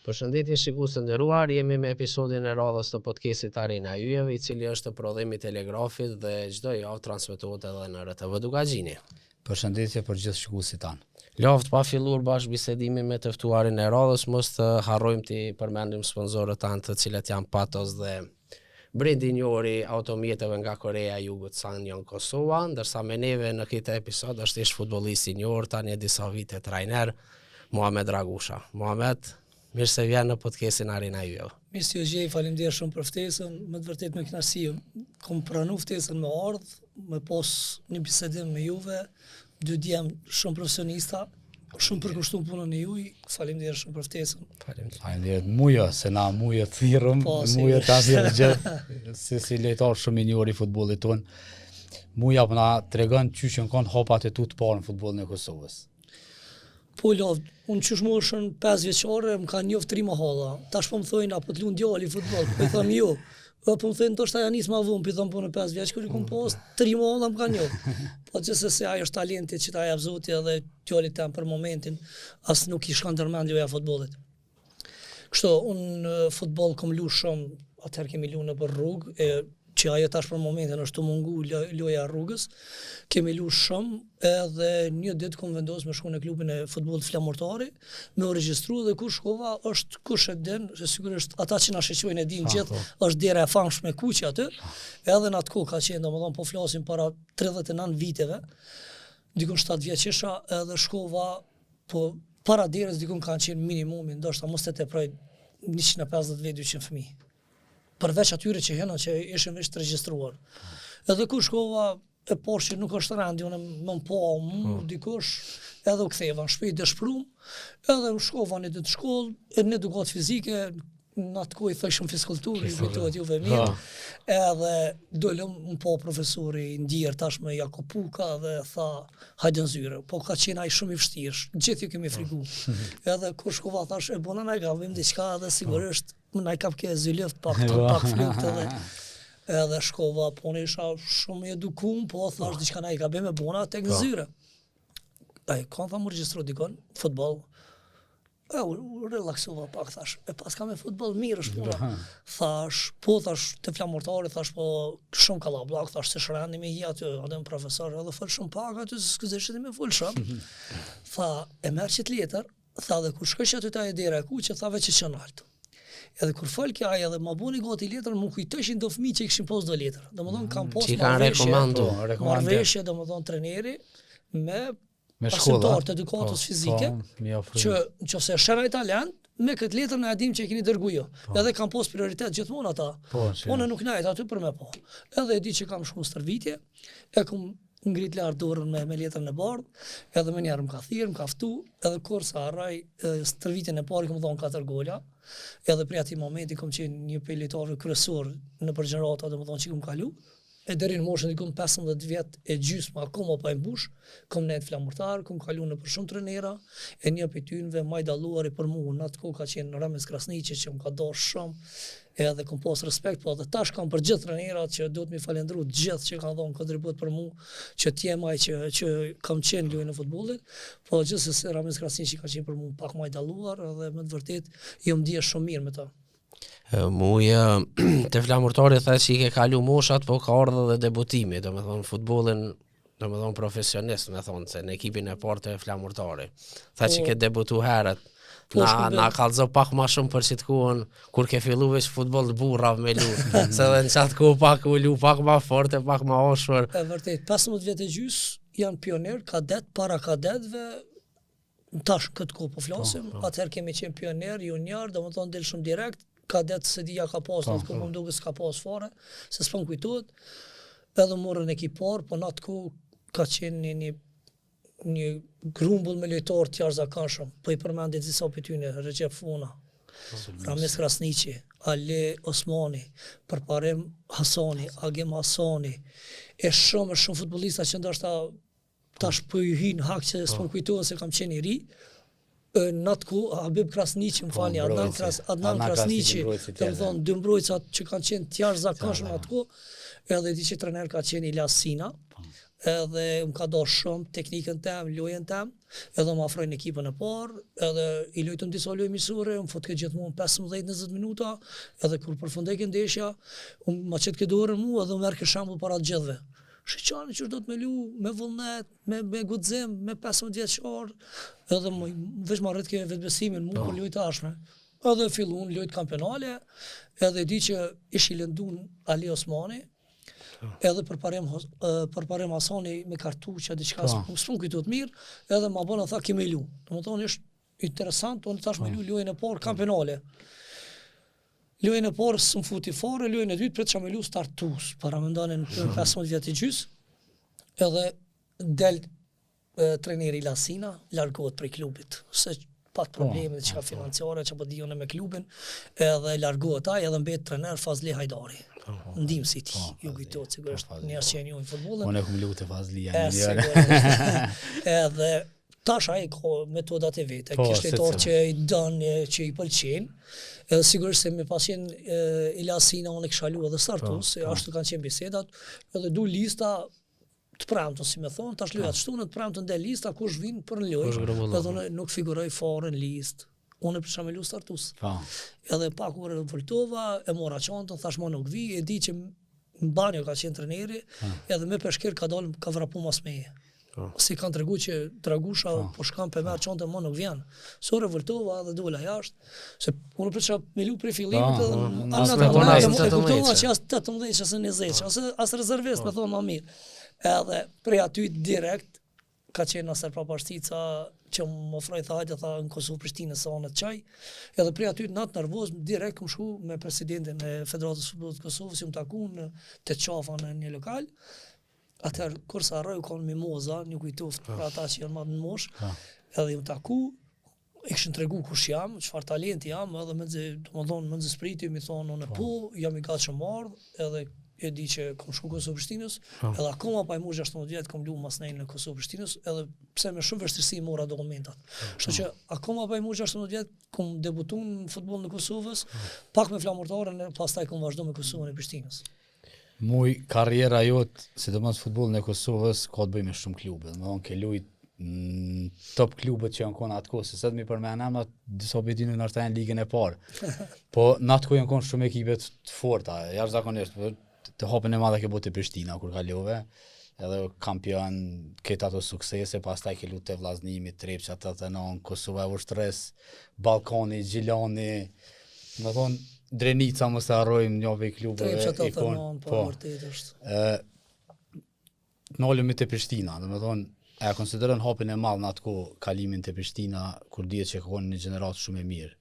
Përshëndetje shikues të nderuar, jemi me episodin e radhës të podcastit Arena e Yjeve, i cili është prodhim i Telegrafit dhe çdo javë transmetohet edhe në RTV Dukagjini. Përshëndetje për gjithë shikuesit tanë. Lavd pa filluar bashkëbisedimin me të ftuarin e radhës, mos të harrojmë t'i përmendim sponsorët tanë të cilët janë Patos dhe brendi i njohur i automjeteve nga Koreja e Jugut SsangYong Kosova, ndërsa me neve në këtë episod është ish futbollisti i njohur tani e disa vite trajner Muhamed Dragusha. Muhamed, mirë se vjen në podcastin Arena e Yjeve. Mirë se ju gjej, faleminderit shumë për ftesën, me të vërtetë me kënaqësi kom pranu ftesën me ardh, me pas një bisedim me juve, dy djem shumë profesionista, shumë përkushtum punën e juj, faleminderit shumë për ftesën. Faleminderit. Faleminderit Mujo, se na Mujo të thirrëm, po, Mujo ta thirrëm gjithë, si si lojtar shumë i njohur i futbollit tonë. Muja po na tregon qysh janë kon hapat e tu të parë në futbollin e Kosovës. Po Lavd, unë qysh moshën 5 vjeçare më kanë njoft tri mahalla. Tash po më thonë apo të lun djali futboll, po i them jo. Po po më thonë ndoshta ja nis ma vonë, po i them po në 5 vjeç kur i kom pas tri mahalla më kanë njoft. Po gjithsesi ai është talenti që ta jap Zoti edhe djalit tem për momentin as nuk i shkon ndërmend loja e futbollit. Kështu, unë futboll kom lu shumë, atëherë kemi lu nëpër rrugë, e që ajo tash për momentin është tu mungu loja e rrugës, kemi lu shumë, edhe një ditë kom vendos me shku në klubin e futbollit Flamurtari, me u regjistru dhe kur shkova është kush e din, se sigurisht ata që na shiqojnë e din gjithë, po. është dera e famshme e kuqe aty, edhe në atë kohë ka qenë, domethënë po flasim para 39 viteve, dikun 7 vjeç isha edhe shkova Po para derës dikun kanë qenë minimumi, ndoshta mos të teproj 150 vetë 200 fëmijë. Përveç atyre që hëna që ishin veç të regjistruar. Edhe kur shkova e pashë që nuk është rendi, unë më më po, më po. dikush, edhe u ktheva në shtëpi dëshprum, edhe u shkova një ditë shkollë, e në edukatë fizike, në atë kohë i thojshim fiskulturë, ju kujtohet juve mirë, edhe dolëm më po profesori i ndjerë tashmë Jakup Puka dhe tha, hajde në zyre, po ka qenë ai shumë i vështirë, gjithë ju kemi po. frigu. Edhe kur shkova thash, e bona naj gabim diçka edhe sigurisht më naj kap ke zyleft pak të pak flukt edhe edhe shkova, po unë isha shumë i edukum, po thash diçka naj gabim e bona tek në po. zyre. Ai, kam tha m'u regjistru dikon, futboll, E, u, u relaksova pak, thash, e paska me futboll mirë është puna. Thash, po, thash, te Flamurtari, thash, po, shumë kallabllak, thash, s'është rendi me hi aty, edhe në profesor, edhe fol shumë pak aty, se s'ke me fol shumë. Tha, e merr qët letër, tha, dhe kur shkojsh aty te ajo dera e kuqe, tha, veç e çon nalt. Edhe kur fol kjo ai edhe ma boni gati letrën, më kujtojshin do fëmijë që i kishin pas do letër. Domethënë kam pas marrëveshje, po, marrëveshje, domethënë treneri me me shkolla të edukatës po, fizike, po, që nëse është ai talent, me këtë letër na e dim që e keni dërgu ju. Po. Edhe kam pas prioritet gjithmonë ata. Po, që... Unë nuk nejt aty për me po. Edhe e di që kam shku në stërvitje, e kam ngrit lart dorën me, me letrën e bardhë, edhe menjëherë më ka thirrë, më ka ftu, edhe kurrë s'e harroj stërvitjen e parë, kam dhonë 4 gola, edhe prej atij momenti kam qenë një prej lojtarëve kryesor nëpër gjenerata, domethënë që kam kalu, E deri në moshën dikun 15 vjet e gjysmë akoma pa e mbush, kom nejt Flamurtar, kom kalu nëpër shumë trenera, e një prej tynve ma i dalluari për mu në atë kohë ka qenë Ramiz Krasniqi që më ka dashtë shumë, edhe kom pas respekt, po edhe tash kam për gjithë trenerat që duhet mi falendru gjithë që kanë dhënë kontribut për mu, që të jem ai që që kam qenë në lojën e futbollit, po gjithsesi Ramiz Krasniqi ka qenë për mu pak ma i dalluar edhe me të vërtetë jam ndjerë shumë mirë me të. Muja, te Flamurtari tha që i ke kalu moshat, po ka ardhë dhe debutimi, domethonë futbollin, domethonë profesionist, me thonë, se në ekipin e parë te Flamurtari. Tha që po, ke debutu herët, po, na, na kallzo pak ma shumë për qit kohën, kur ke fillu veç futboll të burrave me lu, se dhe në qatë kohë pak u lu, pak ma fort e pak ma ashpër. E vërtet, 15 vjet e gjys, janë pionier, kadet, para kadetve, tash këtë kohë po flasim, po, po. atëherë kemi qenë pionier, junior, domethënë del shumë direkt, kadet s'e di a ka pas, po, atë kohë po. më duket s'ka pas fare, se s'po më kujtohet. Edhe morën ekip parë, po në atë kohë ka qenë një një një grumbull me lojtarë të jashtëzakonshëm. Po i përmendi disa prej tyne, Rexhep Funa, Ramiz Krasniqi, Ali Osmani, Përparim Hasani, Agim Hasani, e shumë e shumë futbollista që ndoshta tash po ju hy në hak që s'po më kujtohen se kam qenë i ri, në atë kohë Habib Krasniqi, më po, falni, Adnan Kras, Adnan Krasniqi, domethonë dy mbrojtësat që kanë qenë të jashtëzakonshëm në atë kohë, edhe di që trener ka qenë Ilas Sina, po. edhe më ka dashtë shumë teknikën tem, lojën tem, edhe më afroi në ekipën e parë, edhe i lujtëm disa lojë miqësore, më futke gjithmonë 15-20 minuta, edhe kur përfundojke ndeshja, unë ma qetke dorën mu edhe më merrke shembull para të gjithëve. Shiqoni qysh do të me lu, me vullnet, me, me guxim, me 15 vjeçar, edhe më, veç ma rritke vetbesimin mu po. për lojë të ardhshme. Edhe fillun lojët kampionale, edhe di që ish i lëndun Ali Osmani, edhe Përparim Përparim Hasani me kartuça diçka po. s'po kujtohet mirë, edhe ma bona tha ke me lu. Domethënë është interesant, unë tash me po. lu lojën e parë kampionale. Lojën e parë s'më futi fare, lojën e dytë pret që me lu startus, paramendoni në 15 vjet i gjys. Edhe del trajneri Lasina largohet prej klubit, se pat po, probleme diçka po, po. financiare që po di unë me klubin, edhe largohet ai edhe mbet trener Fazli Hajdari. Po, po, Ndihmësi i tij, po, ju kujtohet sigurisht njerëz që e njohin futbollin. Unë e kum lutë Fazli janë një. Edhe tash ai ka metodat e veta, po, kishte lojtarë që i don, që i pëlqen. Edhe sigurisht se me pas qenë Ilasina unë kisha lu edhe startus, po, po. ashtu kanë qenë bisedat, edhe du lista të premtën, si me thonë, tash loja të shtunën, të premtën del lista, kush vin për në lojë, edhe unë nuk figuroj fare në listë. Unë prisha me lu startus. Po. Edhe pak u revoltova, e mora çantën, thash më nuk vi, e di që në banjo ka qenë treneri, po. edhe me peshkir ka dalë, ka vrapu mas meje. Po. Si kanë tregu që Dragusha po, po shkon pe merr çantën më nuk vjen. Se u revoltova edhe dola jashtë, se unë prisha me lu prej fillimit edhe në atë moment e kuptova që as 18 as 20, as as rezervist, me thonë më mirë. Edhe prej aty direkt ka qenë Naser Prapashtica që më ofroi tha hajde tha në Kosovë Prishtinë sa unë të çoj. Edhe prej aty në atë nervoz direkt kam shku me presidentin e Federatës së Futbollit të Kosovës, jam taku në te Qafa në një lokal. Atëherë kur s'e harroj u kon Mimoza, ju kujtoft për ata që janë më në moshë. Edhe jam taku, i kishin tregu kush jam, çfarë talenti jam, edhe mezi, domethonë, mezi s'priti, mi thonë, unë po, po jam i gatshëm me ardhë, edhe e di që kom shku Kosovë Prishtinës, po. edhe akoma pa i mush 16 vjet kom lu masnej në Kosovë Prishtinës, edhe pse me shumë vështirësi mora dokumentat. Po. Kështu që akoma pa i mush 16 vjet kom debutu në futboll në Kosovës, pak me Flamurtarin, pastaj kom vazhdu me Kosovën e Prishtinës. Muj, karriera jote, sidomos futbollin e Kosovës, ka të bëjë me shumë klube. Domethënë, ke lujt në top klubet që janë konë atë kohë, se sot mi përmend emrat, disa prej tyne ndoshta janë ligën e parë. Po në atë kohë janë konë shumë ekipe të forta, jashtëzakonisht, po të hapin e madh e ke bo te Prishtina kur kalove, edhe kampion, këtë ato suksese, pastaj ke lutë te Vllaznimi, Trepça 89, Kosova e Vushtrrisë, Ballkani, Gjilani, Domethonë, Drenica mos e harrojmë një prej klubeve Trepça 89, po, po vërtet është. Ë Nalemi te Prishtina, domethonë, e konsideron hapin e madh në atë kohë kalimin te Prishtina kur dihet që ka qenë një gjeneratë shumë e mirë.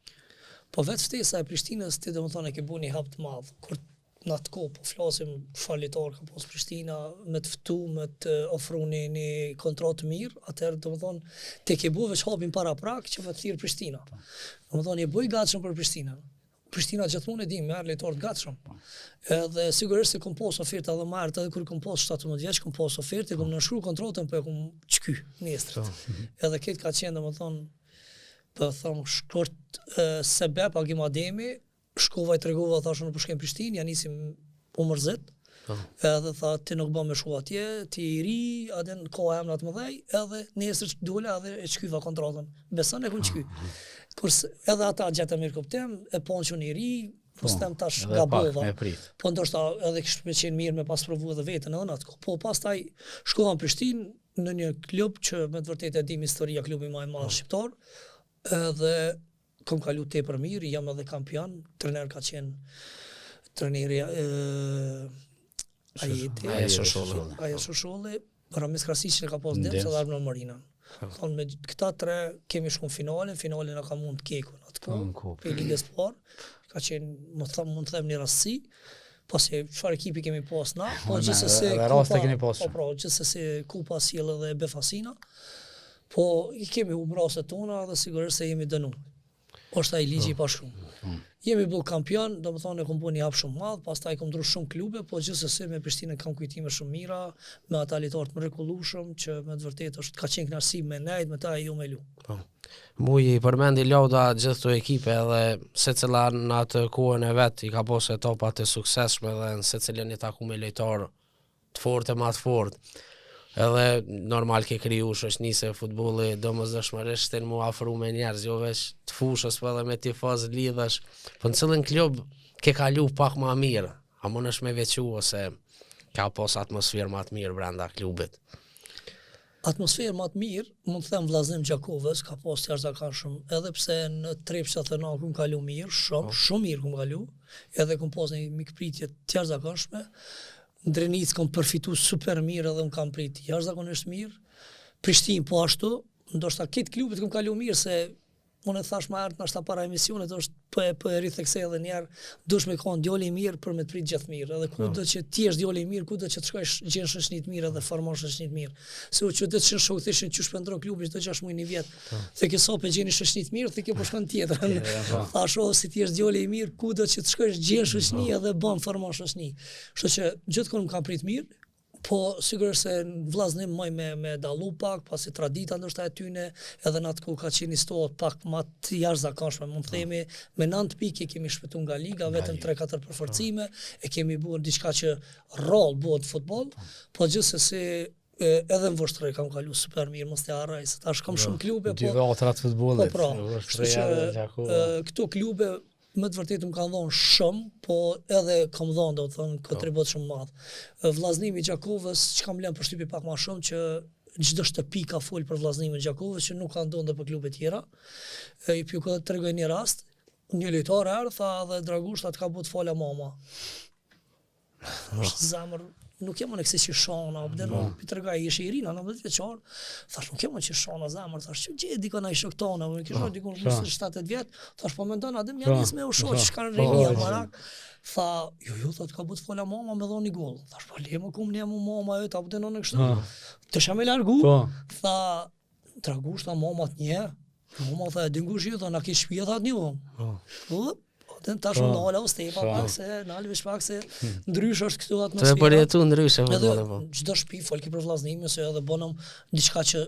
Po vetë ftesa e Prishtinës ti domethonë e ke bu një hap të madh. Kur në atë kohë po flasim çfarë lojtarë ka pas Prishtina me të ftu, me të ofru një, një kontratë të mirë, atëherë domethonë ti ke bu veç hapin paraprak që të thirr Prishtina. Po. Domethonë je bo i gatshëm për Prishtinën. Prishtina gjithmonë e di merr lojtarë të gatshëm. Po. Edhe sigurisht se kom pas oferta edhe më herët edhe kur kom pas 17 vjeç kom pas ofertë, kom nënshkru kontratën, po e kom çky nesrit. Po. Edhe këtë ka qenë domethonë po them shkurt sebep Agim Ademi Shkova i tregova, thashë unë po shkoj në Prishtinë, ja nisi u mërzit. Po. Edhe tha ti nuk bën me shku atje, ti i ri, a din ka emra të mëdhej, edhe nesër dola edhe e çkyva kontratën. Beson e kom çky. Kurse edhe ata gjetën mirëkuptim, e panë që unë i ri, po po s'them tash gabova. Po ndoshta edhe kish me qenë mirë me pas provu edhe veten edhe në atë kohë. Po pastaj shkova në Prishtinë në një klub që me të vërtetë e dim historia klubi më i madh po. shqiptar, edhe Kom kalu tepër mirë, jam edhe kampion, trener ka qenë treneri Ajeti, Ajet Shosholli. Ajet Shosholli, Ramiz Krasniqin e ka pas ndihmës edhe Arbnor Morina. Thonë me këta tre kemi shku në finale, finale na ka mund Keku në atë kohë, prej ligës parë, ka qenë, më thëm, mund të them një rastësi, pasi çfarë ekipi kemi pas na, po gjithsesi kupa, kemi pas. Po pra, gjithsesi kupa sjell edhe befasina. Po i kemi humb rastet tona dhe sigurisht se jemi dënu. Është ai ligji i po. pashkruar. Po. Jemi bërë kampion, domethonë e kom bo një hap shumë madh, pastaj kom ndrru shumë klube, po gjithsesi me Prishtinën kam kujtime shumë mira, me ata lojtarë të mrekullueshëm që me të vërtetë është ka qenë kënaqësi me nejt me ta e jo me lu. Po. Muji i përmendi Lauda gjithë këto ekipe edhe secila në atë kohën e vet i ka pas etapat e suksesshme dhe në secilën je taku me lojtarë të fortë e ma të fortë. Edhe normal ke kriju shoqni se futbolli domosdoshmërisht shtin mu afru me njerëz, jo veç të fushës, po edhe me tifoz lidhesh. Po në cilin klub ke kalu pak ma mirë, a mundesh me veçu ose ka pas atmosferë ma të mirë brenda klubit? Atmosferë ma të mirë, mund të them Vllaznim Gjakovës, ka pas të jashtëzakonshëm, edhe pse në Trepça Thëna kum kalu mirë, shumë, po. shumë mirë kum kalu, edhe kum pas një mikpritje të jashtëzakonshme. Në Drenicë kom përfitu super mirë edhe më kanë prit jashtëzakonisht mirë. Prishtinë po ashtu, ndoshta këtë klubit kum kalu mirë se Unë e thash më herët ndoshta para emisionit është po e po e ritheksoj edhe një herë, duhesh me kon djalë i mirë për me të prit gjithë mirë. Edhe ku do që ti jesh djalë i mirë, ku do që të shkosh gjen shoqni të mirë edhe formon shoqni të mirë. Se u çuditshin shokët thoshin qysh po ndron klubi çdo 6 muaj një vjet. Po. The ke sa po gjeni shoqni të mirë, the ke po shkon tjetrën. Po. Thash o si ti jesh djalë i mirë, ku do që të shkosh gjen shoqni po. edhe bën formon shoqni. Kështu që gjithkund më kanë prit mirë, Po, sigurisht se në Vllaznim muj me, me dallu pak, pasi tradita ndoshta e tyne, edhe në atë kohë ka qenë një situatë pak ma të jashtëzakonshme, mund të themi, me 9 pikë e kemi shpëtu nga liga, vetëm 3-4 përforcime, e kemi bërë diçka që rrallë bëhet në futboll, po gjithsesi e, edhe në Vushtrri kam kalu super mirë, mos të harroj, se tash kam shumë klube, po Dy vatrat futbollit. Po pra, kështu që e, këto klube me të vërtetë më kanë dhënë shumë, po edhe kam dhënë, do të thonë, po. kontribut shumë madh. Vllaznimi i Gjakovës, çka më lën përshtypje pak më shumë që çdo shtëpi ka fol për Vllaznimin e Gjakovës që nuk ka ndodhur për klube tjera. E i pju tregoj një rast, një lojtar erdh, tha edhe Dragush, tha të ka bo të fala mama. Është zemër, nuk jam unë kësi që shana, po dhe no. pi tregoj, ishe i ri, në 19 vjeçar, thash nuk jam unë që shana zemër, thash që gjej dikon ai shok tonë, unë kisha po, dikon 27 vjet, thash po mendon atë më nis me u shoq, çka në rini po, marak. Tha, jo jo, tha të ka bo të fala mama me dhon një gol. Thash po le më kum ne mu mama jo, ta po në kështu. Të shame largu. Tha, Dragush, tha mama të njeh, mama tha e din kush je, tha na ke shpia tha të njoh. Po. Po, po tash unë nala o stepa pak se nal veç pak se hmm. ndryshe është këtu atmosfera. Të përjetu ndryshe po edhe po. Çdo shtëpi folke për vllaznimin se edhe bënëm diçka që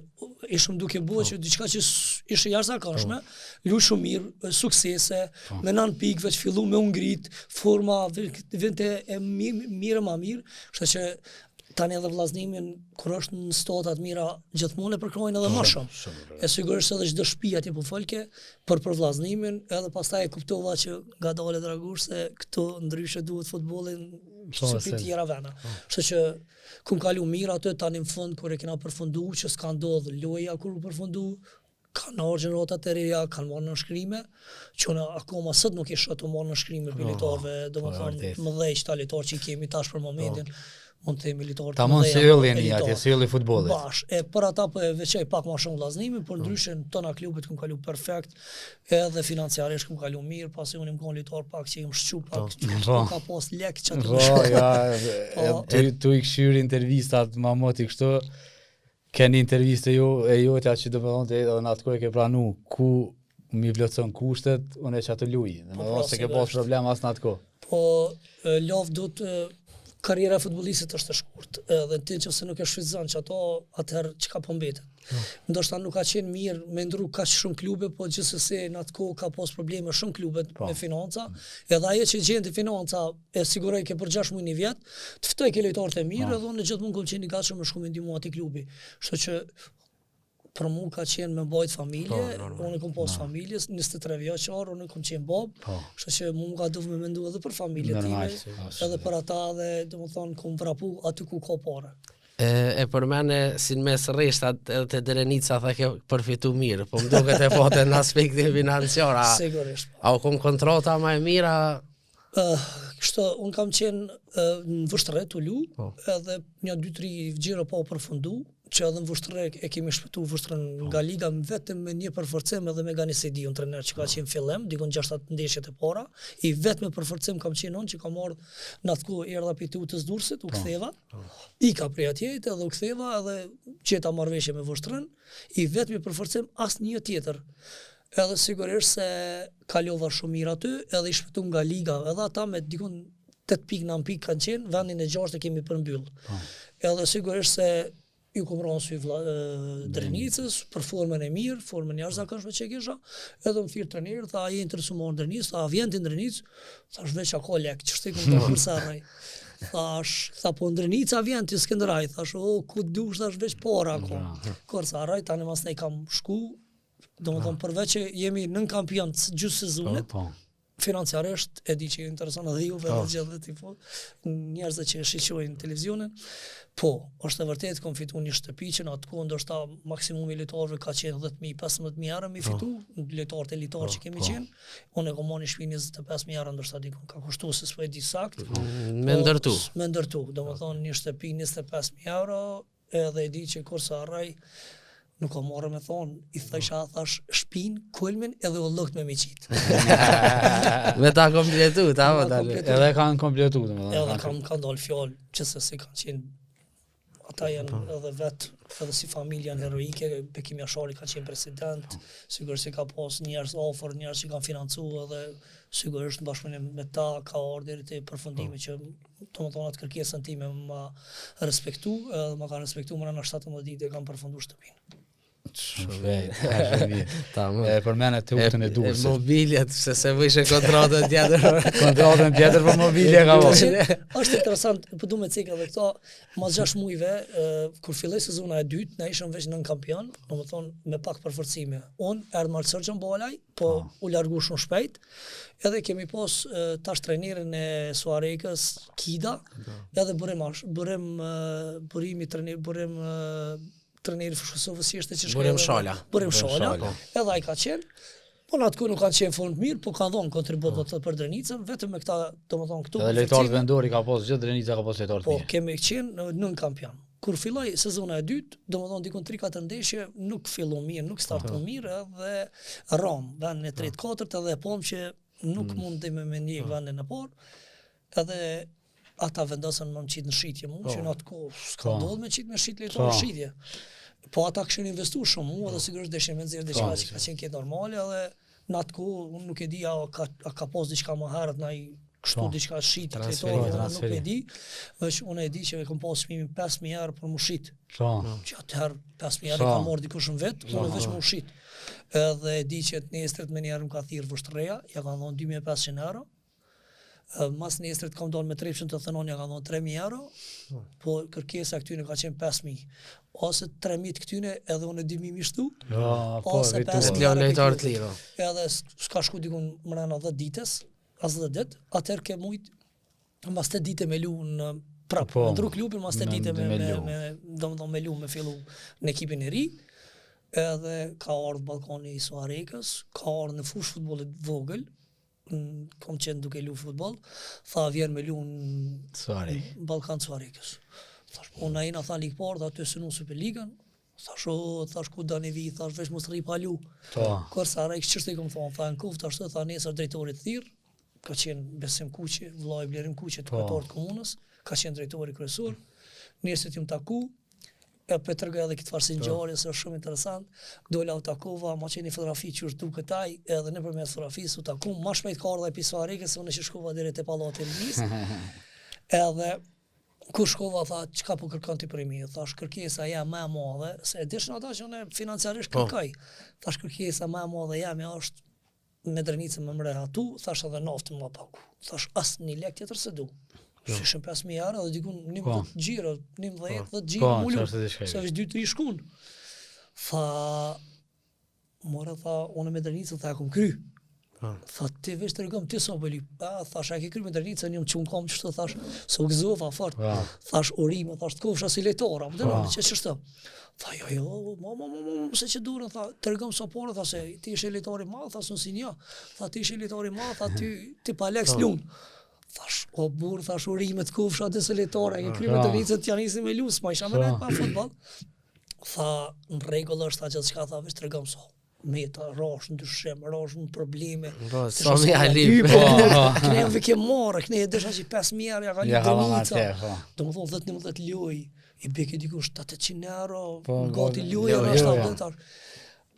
ishim duke bërë po. që diçka që ishte jashtëzakonshme, po. lu shumë mirë, suksese, po. me nën pikë veç fillu me u ngrit, forma vinte e mirë, mirë më mirë, kështu që Tani edhe Vllaznimin kur është në situata të mira gjithmonë e përkrahin edhe më shumë. shumë e sigurisht edhe çdo shtëpi atje po folke për për Vllaznimin, edhe pastaj e kuptova që ngadalë Dragush se këtu ndryshe duhet futbollin po, se për tjera vena. Po. Kështu që kum kalu mirë aty tani në fund kur e kena përfundu që s'ka ndodh loja kur u përfundu kanë ardhur gjeneratat e reja, kanë marrë nënshkrime, që unë akoma sot nuk i shoh të marrë nënshkrime për lojtarëve, po, domethënë të mëdhenj këta lojtarë që i kemi tash për momentin, po. mund të themi lojtarë të mëdhenj. Tamam si ylli jeni atje, si ylli i futbollit. Bash, e për ata po e veçoj pak më shumë Vllaznimin, por po. ndryshe në tona klubet kum kalu perfekt, edhe financiarisht kum kalu mirë, pasi unë jam kon lojtar pak që jam shqu pak, po, po. ka pas lek që atë. Po, ja, po. tu i kqyr intervistat ma moti kështu, Ke një intervistë jo, e jotja që do me thonë të edhe në atë kohë e ke pranu ku mi plotëson kushtet, unë e që atë luj. Do me po, thonë s'e ke pas problem as në atë kohë. Po, lavë do të karriera e futbollistit është e shkurt, edhe ti nëse nuk e shfrytëzon që ato, atëherë çka po mbetet. No. Ndoshta nuk ka qenë mirë me ndru kaq shumë klube, po gjithsesi në atë kohë ka pas probleme shumë klubet po. me financa, edhe ajo që gjente financa e sigurojke për 6 muaj një vjet, të ftojke lojtarët e mirë, edhe unë gjithmonë kam qenë i gatshëm me shku me ndihmu atij klubi. Kështu që për mua ka qenë me mbajt familje, po, unë kam pas familje, 23 vjeçar, unë kam qenë bab, po. kështu që mua më ka duhet me mendu edhe për familjen time, edhe për ata dhe domethënë kam vrapu aty ku ka pare. E, e përmene si në mes rreshtat edhe te Drenica tha ke përfitu mirë, po më duket e pote në aspektin financiar. A, Sigurisht. Po. A u kom kontrata ma e mira? Uh, kështu, unë kam qenë uh, në Vushtrri tu lu, po. edhe një, dy, tri xhiro pa u përfundu, që edhe në Vushtrri e kemi shpëtu Vushtrën po. nga liga vetëm me një përforcim edhe me Gani Sejdiun trener që ka po. qenë fillim, dikun 6-7 ndeshjet e para, i vetmi përforcim kam qenë unë që kam ardhë në atë kohë erdha prej Teutës Durrësit, u po. ktheva, po. ika prej atje edhe u ktheva edhe gjeta marrëveshje me Vushtrën, i vetmi përforcim asnjë tjetër. Edhe sigurisht se kalova shumë mirë aty, edhe i shpëtum nga liga, edhe ata me dikun 8 pikë, 9 pikë kanë qenë, vendin e gjashtë e kemi përmbyll. Po. Edhe sigurisht se ju kom ra n'sy vlla, Drenicës, për formën e mirë, formën e jashtëzakonshme që e kisha, edhe më thirr trajneri, tha, a je interesu me ardh në Drenicë, tha, a vjen ti në Drenicë, thash veç a ka lek, që shtë i kom të kurse arrej. Thash, tha po n'Drenica vjen ti Skenderaj, thash, o, ku dush, thash, veç para, ko. Kur sa harroj, tani mas ne kam shku, domethonë, përveç që jemi nënkampion të gjysë sezonit, Po, po. financiarisht, e di që ju intereson edhe juve edhe gjithë dhe tipo, njerëzit që e shiqojnë televizionin, po, është e vërtetë kom fitu një shtëpi që në atë kohë ndoshta maksimumi i lojtarëve ka qenë 10.000, 15.000 euro mi fitu, lojtarët elitar që kemi qenë, unë e kom marrë një shtëpi 25.000 euro ndoshta dikun ka kushtu se s'po e di sakt. Me Po, ndërtu. Me ndërtu, domethonë një shtëpi 25.000 euro, edhe e di që kur sa harroj, nuk ka marrë me thonë, i thësha, thash, shpin, kulmin edhe u lukt me mi qitë. Me ta kompletu, ta Me po ta tani. kompletu. Edhe kanë kompletu, domethënë. Edhe kanë- kam kanë dalë fjalë që se si kanë qenë ata janë edhe vet edhe si familje janë heroike, Bekim Jashari ka qenë president, sigurisht se ka pas njerëz afër, njerëz që kanë financu edhe sigurisht në bashkëpunim me ta ka ardhur deri te përfundimi që domethënë atë kërkesën time ma respektu, edhe ma kanë respektu mbrenda 17 ditë e kam përfundu shtëpinë. Shumë shpejt, shumë mirë. Tamam. E përmene të utën e E Durrësit. mobiljet, se se vëshe kontratën tjetër. Kontratën tjetër për mobilje ka Ka bo. qenë, është interesant, po du me cek edhe këto, mas 6 muajve, ë, kur filloi sezona e dytë, na ishëm veç nën kampion, domethënë me pak përforcime. Unë erdh Marcel Gjonbalaj, po u largu shumë shpejt. Edhe kemi pas ë, tash trajnerin e Suarekës, Kida, edhe Burim Ash, Burim ë, Burimi trajner Burim ë, trajneri Fushë Kosovës si ishte që shkoi. Burim edhe- Shala. Burim Shala. Shala. Edhe ai ka qenë. Po në atë kohë nuk kanë qenë formë të mirë, po kanë dhënë kontribut do të thotë për Drenicën, vetëm me këta, domethënë këtu. Edhe lojtarët vendori ka pas gjithë Drenica ka pas lojtarë të Po, mirë. kemi qenë në nën kampion. Kur filloi sezona e dytë, domethënë dikun 3-4 ndeshje, nuk fillu mirë, nuk startu mirë edhe ram, vendin e tretë, katërt edhe e pom që nuk mm. mundem me me ndjek vendin e parë. Edhe ata vendosën më më qitë në shitje mu, që në atë kohë s'ka Po. ndodhur me qitë me shit lojtar Po. në shitje. Po ata kishin investu shumë mu edhe sigurisht deshin me nxjerr diçka Po. që ka qenë këtë normale edhe në atë kohë unë nuk e di a ka, a ka pas diçka më herët na i kështu Po. diçka shitje Transferi, lojtarëve, unë nuk transferi. e di, veç unë e di që e kam pas çmimin 5000 euro për mu shit. Po. Që atëherë 5000 euro Po. ka marrë dikush në vet, unë veç mu shit. Edhe e di që të nesrit më njëherë më ka thirrë vështreja, ja kanë dhënë 2500 euro. Ë, Mas nesrit kam dalë me 389, ja kanë dhënë 3000 euro, po kërkesa këtyne ka qenë 5000. Ose 3000 të këtyne edhe unë 2000 mi shtu, Jo, po, ose vitu. 5000 Të lënë euro lojtarë të këtyne. lirë. Edhe s- s'ka shku dikun mrena 10 ditës, as 10 ditë, atëherë ke mujt mas 8 dite me lu në prap, Po, me ndru klubin mas 8 me- dite me me me lu. me domethënë me lu me fillu në ekipin e ri. Edhe ka ardhur Ballkani i Suarekës, ka ardhur në fushë futbollit vogël, n- kom qenë duke lu futboll, tha vjen me lu në Sorry. Ballkan Suarekës. Thash, po na jena tha ligë parë, tha aty synu Superligën. Thash, o, thash ku dani vi, thash veç mos rri pa lu. Po. Kur sa rejk çështë i kom thonë, tha në kuftë ashtu, tha nesër drejtori të thirr, ka qenë Besim Kuqi, vëllai i Blerim Kuqit, Po. kryetar të komunës, ka qenë drejtori kryesor. Nesër jam taku, e pe tregoj edhe këtë farë si ngjarje, se është shumë interesant. Dola u takova, ma qenë një fotografi që është duket ai, edhe nëpërmjet fotografisë u taku, ma shpejt ka ardhur ai pisuarikës, se unë që shkova deri te pallati i Rinisë. Edhe kur shkova tha çka po kërkon ti prej meje? Thash kërkesa jam më e madhe, se e dishin ata që unë financiarisht Po. kërkoj. Thash kërkesa më e madhe jam është me Drenicën më mre atu, thash edhe naftën më paku. Thash as një lek tjetër se du. Se ishin 5000 euro dhe dikun 11 Po. xhiro, 11 10 xhiro Po, mulu. çfarë diçka Se veç 2-3 shkun. Tha More tha, unë me Drenicën tha e kom kry. Po. Tha ti veç tregom ti sa po lyp. A thash a ke kry me Drenicën, jam çun kam çto thash, se u gëzova fort. Po. Thash urime, thash të kofsha si lojtar, apo Po. dënon që ç'është. Tha jo jo, mo mo mo mo, mo, se që durën, tha, tregom sa pore, tha se ti ishe lojtar i madh, tha s'un si një. Tha ti ishe lojtar i madh, tha ty ti pa lek s'lun. Thash, o burr, thash urime të kofsha ti si lojtar, e ke kry me Po. Drenicën, t'ja nisi me lu, s'ma isha me Po. nejt pa futboll. Tha, në rregull është, tha gjithçka, tha, veç tregom sa. Me ta rash në dyshim, rash në probleme. Po, Të sa shoh mi ja ali. lyp, Po, po. Kne jam vike marrë, kne e desha që 5.000 euro ja ka Ja lyp ka dhënë Drenica. atje, po. Do më thonë 10-11 lojë, i beke diku 700 euro, Po, gati gati. lojë, Jo, është jo, apo jo. tash.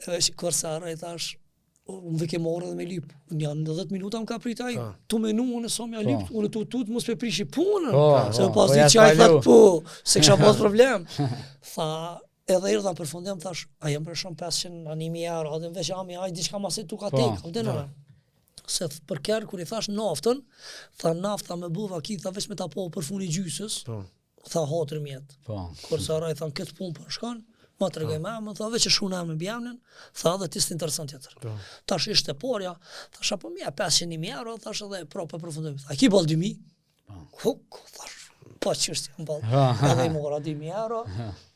Edhe që kur sa harroj thash, unë vike marrë edhe me lyp. Një në 10 minuta më ka prit ai, Po. tu menu unë sa më ja lyp, unë tu tut mos pe prishi punën. Po, se po, më pas po di ja që ai s'pa tha lu. po, se kisha pas problem. Tha, edhe erdha në përfundim thash, a jam për shumë 500 a 1000 euro, a dhe veç ami, ai diçka masi tu ka Po, tek, a dhe në. Se për kerr kur i thash naftën, tha nafta me bo vaki, tha veç me ta po për funi gjysës, po. tha hatër mjet. Po. Kur sa raj, tha këtë punë po shkon, ma tregoi po. me tha veç e shkruan emrin mbiemrin, tha edhe ti s'të intereson tjetër. Po. Tash ishte porja, thash apo mja 500.000 euro, thash edhe prapë përfundojmë. Tha ki boll 2000? Po. Ku, ku, thash, po çështje më boll. Edhe i mora 2000 euro,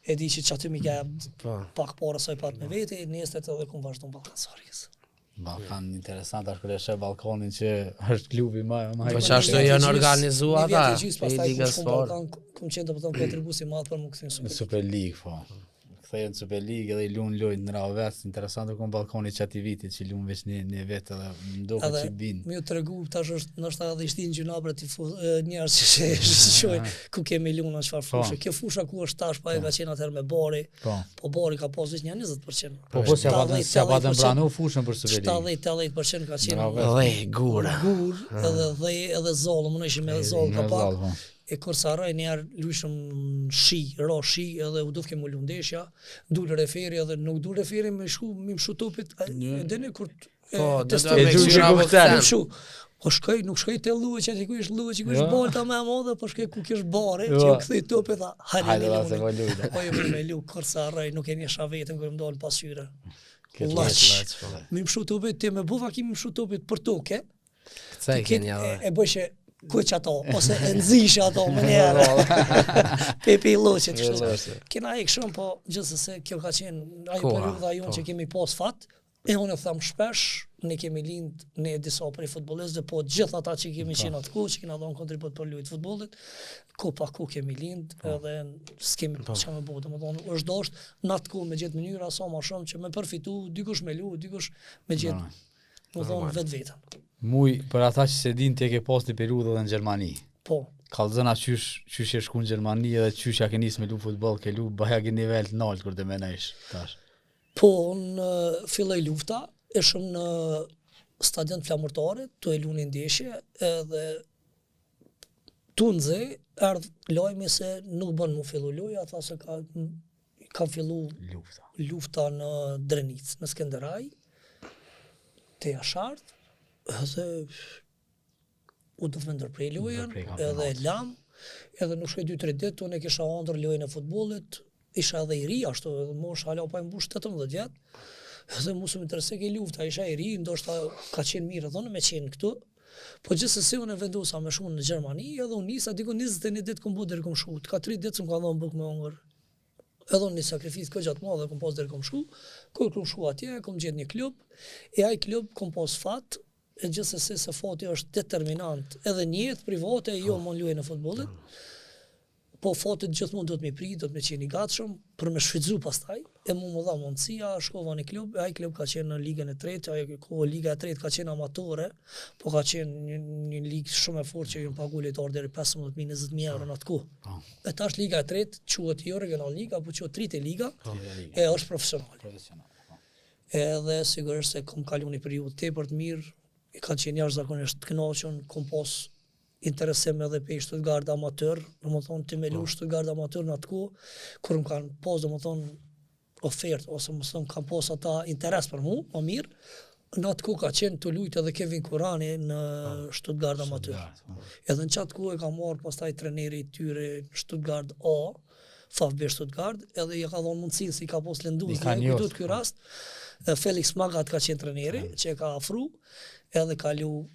e di që qaty mi ka po. pak para sa i pat me veti, nesër edhe kum vazhdu në Ballkan Sarjes. Ballkan interesant tash kur e sheh Ballkanin që është klubi më më Po çashtu janë organizuar ata. Pastaj Liga Sport. Ballkan kum qenë domethënë kontribuesi i madh për m'u kthy në Super Super League po. Kthehen në Super League edhe i luan lojë në radhë vet, interesant u kon Ballkani qati vitit që luan veç një një vit edhe më duket që bin. Më ju tregu tash është ndoshta edhe i shtin gjynah për ti njerëz që se shojnë ku kemi luan në çfarë po. fushë. Kjo fusha ku është tash pa e po. ka qenë atëherë me bari. Po. Po bari ka pas veç një 20%. Po po s'ja patën s'ja patën pranu fushën për Superligë. 70-80% ka qenë. Dhe gur. Gur, edhe dhe edhe zollë, më ishim edhe zollë ka pak. Po. E kur sa rraj një herë luajshëm shi, ra shi edhe u dufke mu lu ndeshja, dul referi edhe nuk dul referi me shku me mshu topit, e dini kur Po, do të me kështu apo kështu. Po shkoj, nuk shkoj te luaj që ku është luaj që ku është jo. balta më e madhe, po shkoj ku kish bari, që u kthy topi tha, hajde ne po luaj. Po jo me lu, kur sa rraj, nuk e njeh vetëm kur më dal pasqyra. Lloç. Po. Me mshu topit, ti me bu vaki me mshu topit për tokë. Këtë e keni edhe. E bëjshe kuq ato, ose e nxishe ato më njëherë. Pepi i lloqit, kështu. Kena ik shumë, po gjithsesi kjo ka qenë ajo periudha jonë po. që kemi pas fat, E unë e them shpesh, ne kemi lind ne disa prej futbollistëve, po gjithë ata që kemi po. qenë atë kohë, që kena dhënë kontribut për lujt futbollit, ko pa ku kemi lind, po. edhe s'kemi po. çka me bo, domethënë është dosht në atë kohë me gjetë mënyra sa më shumë që me përfitu, dikush me lu, dikush me gjetë, domethënë vetveten. Muj, për ata që s'e din, ti e ke pas një periudhë edhe në Gjermani. Po. Kallzona qysh, qysh je shku në Gjermani edhe qysh ja ke nis me lu futboll, ke lu bajagi nivel të nalt kur të menojsh tash. Po, unë filloi lufta, ishëm në stadion të Flamurtarit, tu e lu një ndeshje, edhe tu nxe, erdh lajmi se nuk bën mu fillu loja, tha se ka, ka fillu lufta. lufta në Drenicë, në Skenderaj, te Jashart, edhe u duft me ndërpre lojën, edhe e lam, edhe nuk shkoi 2-3 ditë, unë e kisha ëndërr lojën e futbollit, isha edhe i ri ashtu, edhe moshë hala pa i mbush 18 vjet. Edhe mu s'më interesoi lufta, isha i ri, ndoshta ka qenë mirë edhe unë me qenë këtu. Po gjithsesi unë vendosa me shku në Gjermani, edhe unë nisa diku 21 ditë kum bo deri kum shku. Ka 3 ditë s'më ka dhënë bukë me hongër. Edhe unë një sakrificë goxha të madhe kum pas deri kum shku. Kur kum shku atje, kum gjetë një klub, e ai klub kum pas fat, e gjithsesi se fati është determinant edhe në jetë private e jo po. më në lojën e futbollit. Po fatit gjithmonë duhet me prit, duhet me qenë i gatshëm për me shfrytzu pastaj. E mu më dha mundësia, shkova në klub, e ai klub ka qenë në ligën e tretë, ajo kohë liga e tretë ka qenë amatore, po ka qenë një, një ligë shumë e fortë që janë pagu lojtarë deri 15.000, 20.000 euro në atë kohë. Po. E tash liga e tretë quhet jo regional liga, po quhet Trite Liga, po. e është profesionale. Profesionale. Edhe sigurisht se kom kalu një periudhë tepër të mirë, e kam qenë jashtëzakonisht të kënaqur, kom pas interesim edhe prej Stuttgart amateur, domethënë ti me lu po. Stuttgart amateur në atë kohë, kur më kanë pas domethënë ofertë ose më thonë kanë pas ata interes për mu, më mirë, në atë kohë ka qenë tu lujt edhe Kevin Kurani në po, Stuttgart amateur. Po. Edhe në qatë kohë e ka marrë pastaj treneri i tyre në Stuttgart A, VfB Stuttgart, edhe i ka dhënë mundësinë se i ka pas lëndu, i ka kujtohet ky rast. Felix Magath ka qenë treneri mm. që e ka afru, edhe ka lu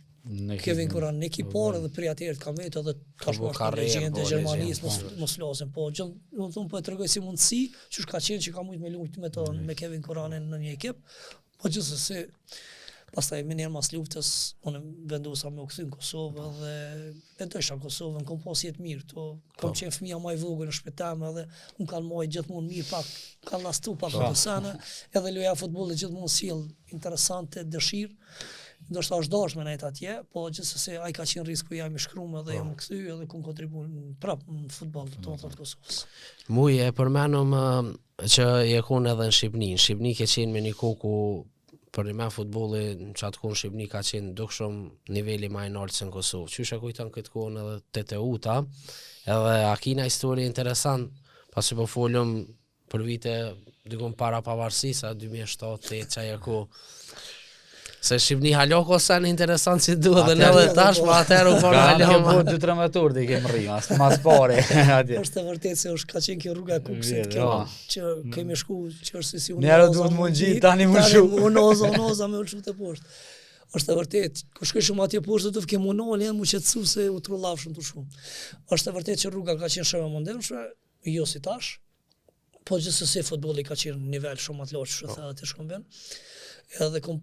Kevin Kuran në ekip parë edhe prej atëherë ka mbetë edhe tashmë është legjendë e po, Gjermanisë, mos po. mos flasim, po gjë, do të thonë po e tregoj si mundësi, qysh ka qenë që ka mujt me lujt me të mm. me Kevin Kuranin në një ekip. Po gjithsesi, pastaj menjëherë mas luftës, unë vendosa me u kthy në Kosovë dhe e dojsha Kosovën, kom pas jetë mirë këtu, kom po. qenë fëmija ma i vogël në shtëpi teme edhe më kanë majt gjithmonë mirë pak, kanë lastu pak po. sene, edhe loja e futbollit gjithmonë sjell interesante, dëshirë, ndoshta është dashur me nejt atje, po gjithsesi ai ka qenë risku jem i shkrum edhe po. jam kthy edhe kom kontribu prap në futboll të mm. të Kosovës. Muj e përmenëm Që je kon edhe në Shqipni. Në Shqipni ke qenë me një kohë ku për një me futbolli në qatë kohë në Shqipni ka qenë dukshëm niveli ma i naltë se në Kosovë. Qysh e kujton këtë kohën edhe te Teuta, edhe a ki naj histori interesant, pasi po folëm për vite dikun para pavarësisë, a 2007, 8, qajo kohë. Se Shqipni hala ka sen interesant si duhet dhe edhe tash, po atëherë u bon hala ma. Po 2-13 orë dhe i kemë rri, mas, mas pare. atje. Është e vërtetë se është ka qenë kjo rruga e Kukësit, kjo që kemi shku, që është si unë. Njëherë duhet m'u ngjit, tani m'u lshu. Tani unoza, unoza me u lshu te poshtë. Është e vërtetë, kur shkoj shumë atje poshtë do të kem unë janë mu qetësu se u trullafshëm të shumë. Është e vërtetë që rruga ka qenë shumë e mundimshme, jo si tash, Po gjithsesi futbolli ka qenë në nivel shumë më të lartë, që the aty Shkumbin. Edhe kom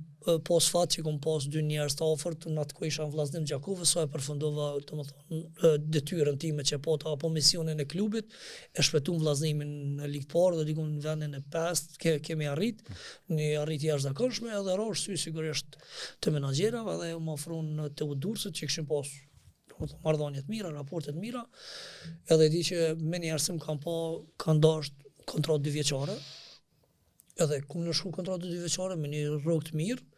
pas fat që kom pas dy njerëz të afërt, në atë kohë isha në Vllaznim Gjakovës, sa e përfundova, domethënë, detyrën time që pata apo misionin e klubit, e shpëtum Vllaznimin në ligë të parë dhe diku në vendin e pestë ke, kemi arrit, një arritje jashtëzakonshme edhe ra n'sy sigurisht të menaxherave dhe më ofruan në Teutë Durrësit që kishin pas domethënë marrëdhënie të mira, raporte të mira. Edhe e di që menjëherë si më kanë pa, kanë dashtë kontratë dy vjeçare. Edhe kum nënshkru kontratë dy vjeçare me një rrogë të mirë.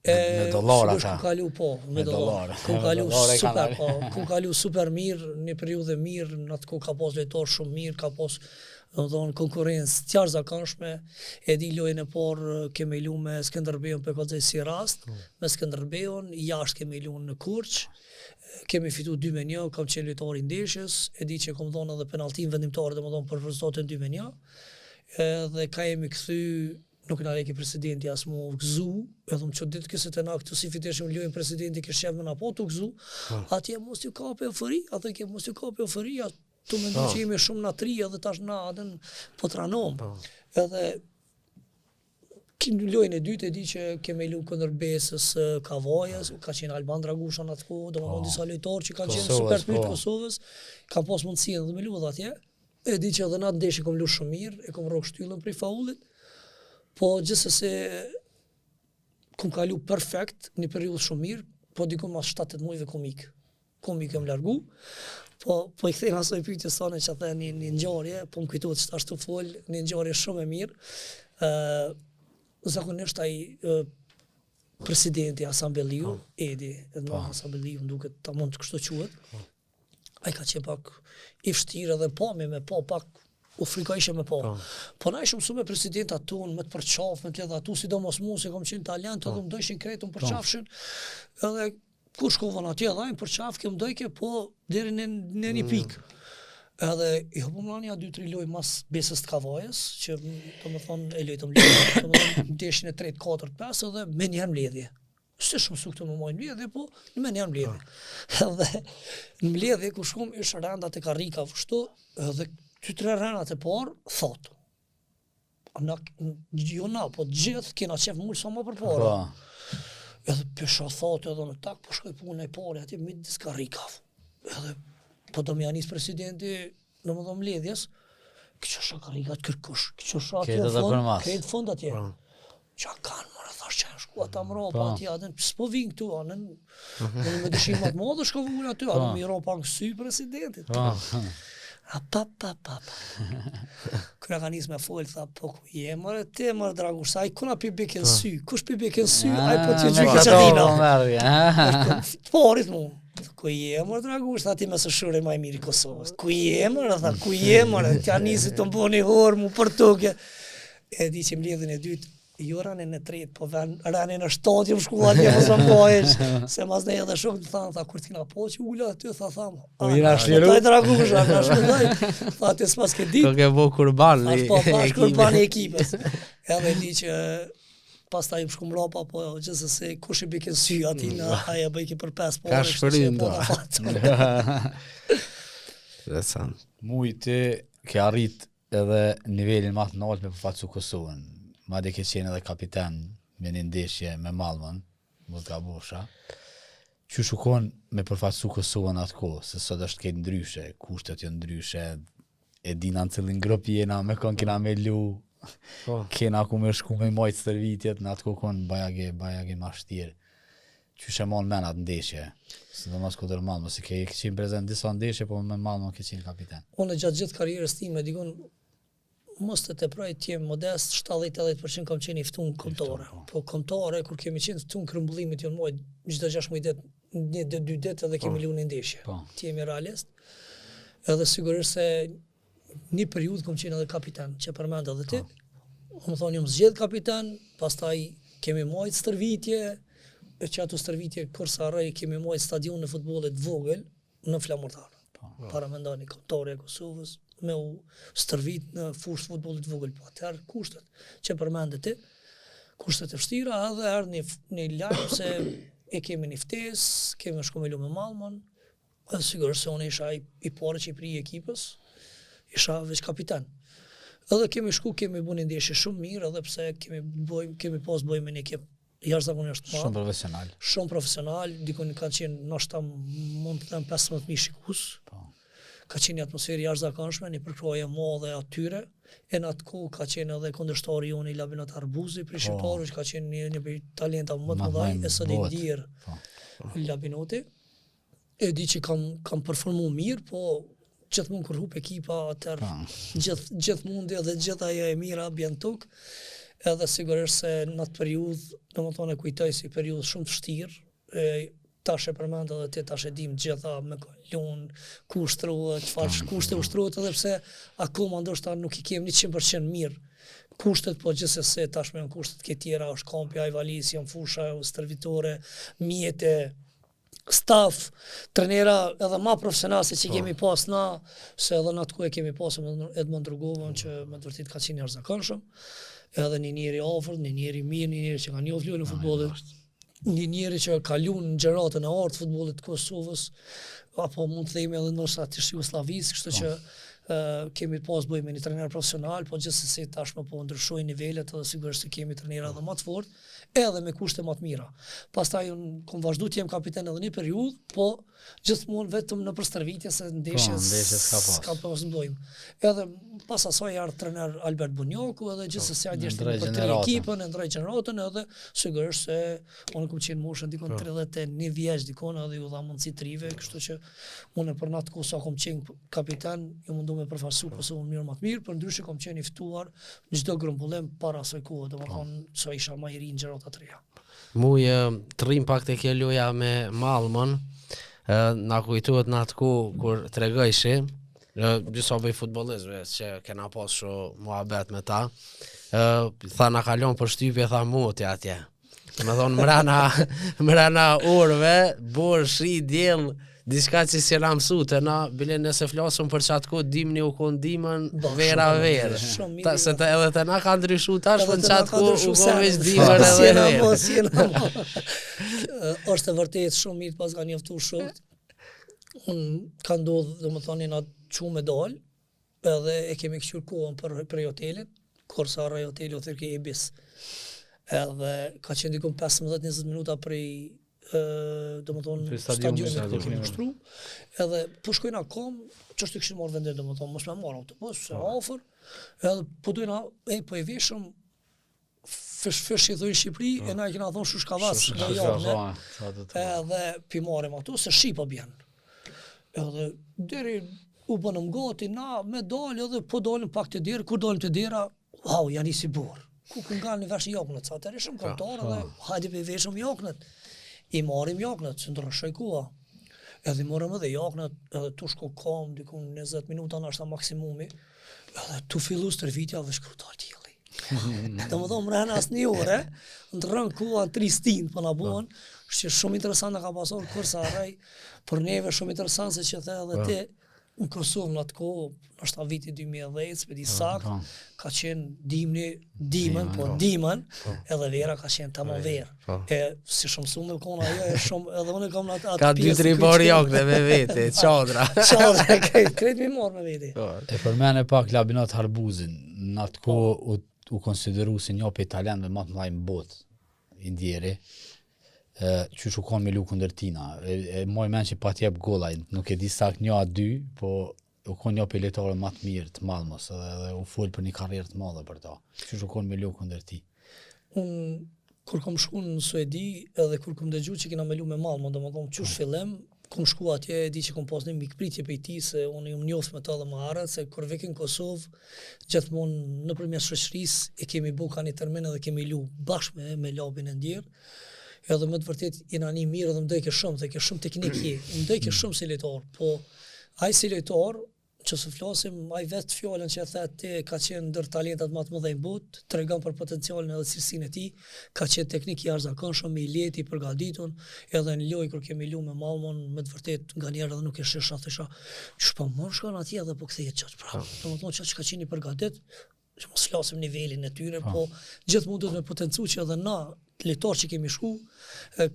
E, me dollar ata. Kum kalu po, me, me dollar. Kum kalu super, po, kum kalu super mirë, një periudhë e mirë, në atë kohë ka pas lojtar shumë mirë, ka pas domethënë konkurrencë të jashtëzakonshme. E di lojën e parë kemi lu me Skënderbeun po e kallzoj si rast, mm. me Skënderbeun, jashtë kemi lu në Korçë, kemi fitu 2 me 1, kam qenë lojtar i ndeshjes, e di që kom dhonë edhe penalltin vendimtare, domethënë për rezultatin 2 me 1. Edhe ka jemi kthy nuk na lejke presidenti as mu gëzu, edhe më çudit kjo se te na këtu si fiteshim lojën presidenti kish qef me na pa tu gëzu, mm. atje mos ju kape eufori, atë ke mos ju kape euforia, Tu mendu po. që jemi shumë na tri edhe tash na adën po tranom. Po. Edhe në lojën e dytë e di që kemi lu kundër Besës Kavajës, ka qenë Alban Dragusha në atë kohë, domethënë po. disa lojtarë që kanë qenë super të mirë të Kosovës, kanë pas mundësi edhe me lu edhe atje. E di që edhe në atë ndeshje kom lu shumë mirë, e kom rrok shtyllën prej faullit. Po gjithsesi kom kalu perfekt, një periudhë shumë mirë, po diku mas 7-8 muajve kom ik. Kom ik jam largu, po, po i kthehna asaj pyetjes tane që the një, një ngjarje, po më kujtohet që tash tu fol, një ngjarje shumë e mirë. Ë zakonisht ai presidenti Hasan Belliu, po. Edi, edhe po. Hasan Belliu, më duket ta mund të kështu quhet. Po. Ai ka qenë pak i vështirë edhe pamje me pa pak u frikojshe me pa. Po, po na ishim mësu me presidentat tonë, me të përqaf, me të ledhatu, sidomos mu se kom qenë talent, edhe më dojshin krejt, më përqafshin, edhe Kur shkova në atje, dhe më përqafke, më dojke, po deri në, në një mm. pikë. Edhe i hupëm na nja dy, tri lojë mas besës të Kavajës, që domethonë e lujtëm lojë, domethonë ndeshjen e tretë, katërt, pesë, edhe menjëherë mbledhje. S'ishim mësu këtu me majtë mbledhje, po në menjëherë mbledhje. Ah. Edhe në mbledhje, kur shkum, ish rendat e karrikave kështu, edhe dy, tre rendat e parë, thotë. Na, jo na, po gjithë kena qef m'u ul sa ma përpara. Po. Edhe pesha thotë edhe në tak, po shkoj punë e pare atje midis karrikave. Edhe po do me ja nis presidenti, domethonë mbledhjes, këqyrsha karrikat kërkush, këqyrsha atje në fund, krejt fund atje. Po. Qa kanë, more, thash, që janë shku ata mrapa po. atje, atë, s'po vinë këtu, anën, unë me dëshirë më të madhe shkova unë aty, atë mi ra pak sy presidentit. Po. A pa pa pa pa. Kur e ka nis me fol, tha, po ku je, more ti, more Dragush, sa ai kuna pi bike në sy, kush pi bike në sy, ai po t'ju gjykë që dina. Të parit mu. Ku je, more Dragush, tha ti mesfushori ma i mirë i Kosovës. Ku je, more, tha, ku je, more, t'ja nisi të mboni horë mu për toke. E di që mbledhjen e dytë, jo renin e tretë, po ven, renin e shtatë jam shku atje, mos më mbajsh, se mas ne edhe shokët më thanë, tha, kur t'kina po që ula aty, tha, tha, Po i na shliru. Taj Dragusha, na shpëtoj, tha, ti s'pas ke ditë. Ko ke bo kurban i po, bash kurban i ekipës. Edhe di që pastaj më shku mrapa, po gjithsesi kush i bike në sy aty në mm. ai e bëjke për pesë po. Ka shpërim do. Interesant. Muj ti ke arrit edhe nivelin ma të naltë me përfaqësu Kosovën. Madje ke qenë edhe kapiten me një ndeshje me Malmën, mos gabosha. Qysh u kon me përfaqësu Kosovën atë kohë, se sot është krejt ndryshe, kushtet janë ndryshe, e dina në cilin grup jena, me kon kena me lu, po. kena ku me shku me majtë stërvitjet, në atë kohë kon bajage, bajage ma shtirë. Qysh e mon men atë ndeshje, sidomos kundër Malmës, se ke qenë prezent disa ndeshje, po me Malmën ke qenë kapiten. Unë gjatë gjithë karrierës time, dikun, mos të teproj të jem modest, 70-80% kam qenë i ftuar në kombëtare. Po. po kombëtare kur kemi qenë ftuar në grumbullimit janë muaj çdo 6 muaj ditë, një ditë, dy ditë edhe kemi po. luajtur një ndeshje. Po. Të jemi realist. Edhe sigurisht se një periudhë kam qenë edhe kapiten, që përmend edhe ti. Po. Domethonë jam zgjedh kapiten, pastaj Kemi majtë stërvitje, e që ato stërvitje kurrë s'harroj kemi majtë stadion e futbollit vogël në Flamurtar. Po. Paramendoni kombëtarja e Kosovës me u stërvit në fushë të futbollit vogël, po atëherë kushtet që përmende ti, kushtet e vështira edhe erdh një, një lajm se e kemi një ftesë, kemi shku me lu me Malmon, Edhe sigurisht se unë isha i, i pari që i pri ekipës, isha veç kapiten. Edhe kemi shku, kemi bu një ndeshje shumë mirë, edhe pse kemi bëjmë, kemi pas bëjmë me një ekip jashtëzakonisht të madh. Shumë profesional. Shumë profesional, dikun kanë qenë ndoshta mund të them 15000 shikues. Po. Ka qenë një atmosferë jashtëzakonshme, një përkrahje e madhe atyre. E në atë kohë ka qenë edhe kundërshtari jonë i Labinot Harbuzi prej po. shqiptarëve që ka qenë një një prej talentave më të mëdhenj e sot i ndjerë. Po. Labinoti. E di që kam kam performu mirë, po gjithmonë kur hup ekipa atëherë po. gjithë gjithë mundi dhe gjithë ajo e mira bjen n'tokë. Edhe sigurisht se në atë periudhë, domethënë e kujtoj si periudhë shumë të vështirë, e tash e përmend edhe ti tash e dim të gjitha me lun, ku ushtrohet, çfarë po. kushte ushtrohet edhe pse akoma ndoshta nuk i kemi 100% mirë kushtet, po gjithsesi tashmë janë kushtet të tjera, është kampi Ajvalis, janë fusha stërvitore, mjete, staf, trenera edhe ma profesional se që po. kemi pas na, se edhe në atë kohë kemi pas me Edmond Rugovën që me të vërtetë ka qenë i jashtëzakonshëm, edhe një njeri afër, një njeri mirë, një njeri që ka njohur lojën e futbollit, një njeri që ka luar në gjeneratën e artë të futbollit të Kosovës, apo mund të themi edhe ndoshta të Jugosllavisë, kështu po. që uh, kemi pas bëjmë me një trener profesional, po gjithsesi tashmë po ndryshojnë nivelet edhe sigurisht se kemi trenera edhe më të fortë, edhe me kushte më të mira. Pastaj unë kom vazhdu të jem kapiten edhe një periudhë, po gjithmonë vetëm nëpër stërvitje se ndeshje po, ndeshje s'ka pas. S'ka pas ndojmë. Edhe pas asaj erdh trener Albert Bunjaku edhe gjithsesi ai deshti për të ekipën, e ndroi gjeneratën edhe sigurisht se unë kom qenë moshën dikun 31 po. vjeç dikun edhe ju dha mundësi të rive, kështu që unë për atë kohë sa kom qenë kapiten, jom mundu me përfaqësu Kosovën në mënyrë më të mirë, përndryshe kom qenë i ftuar në çdo grumbullim para asaj kohe, domethënë po. sa isha më i ri në gjenerata të reja. Muj të rrim pak te kjo loja me Malmon, na kujtohet në atë kohë kur tregojshi, disa prej futbollistëve që kena pas shumë muhabet me ta, tha na ka lon përshtypje, tha moti atje. Me thonë, mrena, mrena orëve, borë, shi, diell, diçka që s'jena mësu te na, bile nëse flasëm për qatë kohë, dimni u konë dimën, vera verë. Ta, se të, edhe te na ka ndryshu tash, po në qatë kohë u konë veç dimën edhe verë. Po, s'jena mo. Është e vërtet shumë mirë pas ka njoftu shokët. Unë ka ndodhë, domethonë, jena çu me dalë, Edhe e kemi këqyr kohën për prej hotelit, kurrë s'harroj hoteli u thirrke Ibis. Edhe ka qenë dikun 15-20 minuta prej domethonë stadiumit ku kemi ushtru. Edhe po shkojna kom, qashtu kishim marrë vendim, domethonë, mos me marrë autobus, se po. afër. Edhe po dojna, e po e veshëm fish fish i thonë në Shqipëri, e na i kena thonë shushkavac, do javë, edhe pi marrim ato, se shi po bjen. Edhe deri u bënëm gati, na me dalë edhe po dalim pak te dera, kur dalim te dera, wow, ja nisi borë. Ku ku nga një vesh jaknët, sa atëherë ishim kombëtar edhe hajde po i veshëm jaknët. I marrim jaknët, se ndryshoi koha. Edhe i morëm edhe jaknët, edhe tu shku kom, diku 20 minuta nashta maksimumi. Edhe tu fillu stërvitja dhe shkru dal dielli. Domethonë, mrena as një ore, ndërron koha në tri stinë, po na buan, që shumë interesant na ka pasur, kurrë s'harroj, për neve shumë interesant se që the edhe po. ti, në Kosovë në atë kohë, ndoshta viti 2010, s'pe di po, sakt, po. ka qenë dimni, dimën, po dimën, edhe vera ka qenë tamam verë. E si shumë sumë me kona ajo e shumë, edhe unë kam në atë atë Ka dy tri borë jokë me vete, çadra. Çadra, krejt, krejt mi marrë me vete. E përmene pak Labinot Harbuzin, në atë kohë u, u konsideru si një prej talentëve më të mëdhenj në botë, i ndjeri. E, qysh u konë me lu kundër tina. E, e moj men që pat jep gola, nuk e di sakt një a dy, po u konë një prej lojtarëve më të mirë të Malmos edhe, edhe u fol për një karrierë të madhe për ta. Qysh u konë me lu kundër tij. Unë kur kom shku në Suedi edhe kur kom dëgju që kena me lu me Malmo, domethonë qysh fillim, kom shku atje, e di që kom pas një mikpritje prej tij, se unë jam njoft me të edhe më herët, se kur vike në Kosovë, gjithmonë nëpërmjet shoqërisë e kemi bu ka një termin edhe kemi lu bashkë me, me Labin e ndjerë, edhe me të vërtet jena ni mirë edhe më dojke shumë, dhe ke shumë teknik je, më dojke shumë si lojtar, po ai si lojtar, Që së flasim, ai vetë fjalën që e the ti ka qenë ndër talentat më të mëdhenj në botë, tregon për potencialin edhe cilësinë e tij, ka qenë teknik i jashtëzakonshëm, i lehtë, i përgatitun, edhe në lojë kur kemi lu me Malmon, me të vërtetë nganjëherë edhe nuk e shisha, thësha, qysh po mund shkon atje dhe po kthehet qaq prapë. Domethënë qaq ka qenë i përgatit, që mos flasim nivelin e tyre, po, po gjithmonë duhet me potencu që edhe na, lojtarë që kemi shku,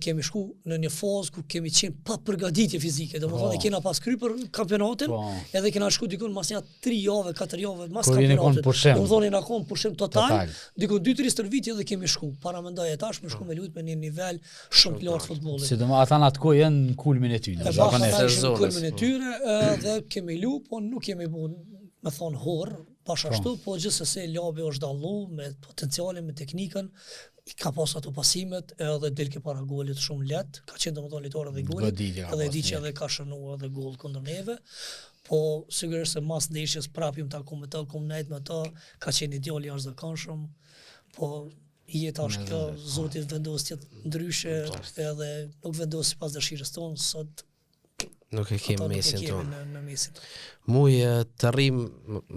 kemi shku në një fazë ku kemi qenë pa përgatitje fizike, domethënë po. e kena pas kry për kampionatin, po. edhe kena shku dikun mas një 3 jave, 4 jave, mas kampionatit. Domethënë jena kon pushim total, total. dikun 2-3 stërvitje dhe kemi shku. Paramendoje tash me shku me lujt me një nivel shumë të lartë futbollit. Sidomos ata në atë kohë janë në kulmin e tyre, zakonisht. Ata ishin në kulmin e tyre dhe kemi lu, po nuk kemi bu me thonë horr, Bash po. ashtu, po gjithsesi Labi është dallu me potencialin, me teknikën, i ka pas ato pasimet edhe delke para golit shumë lehtë, ka qenë domethënë lojtar edhe golit, edhe e di që edhe ka shënu edhe gol kundër neve, po sigurisht se mas ndeshjes prapë jam taku me të, kom nejt me të, ka qenë një djalë i jashtëzakonshëm, po jeta është kjo, Zoti vendos të jetë ndryshe, edhe nuk vendos sipas dëshirës tonë, sot Nuk e kemi mesin tonë. Në, në mesin tonë. Muj të rrim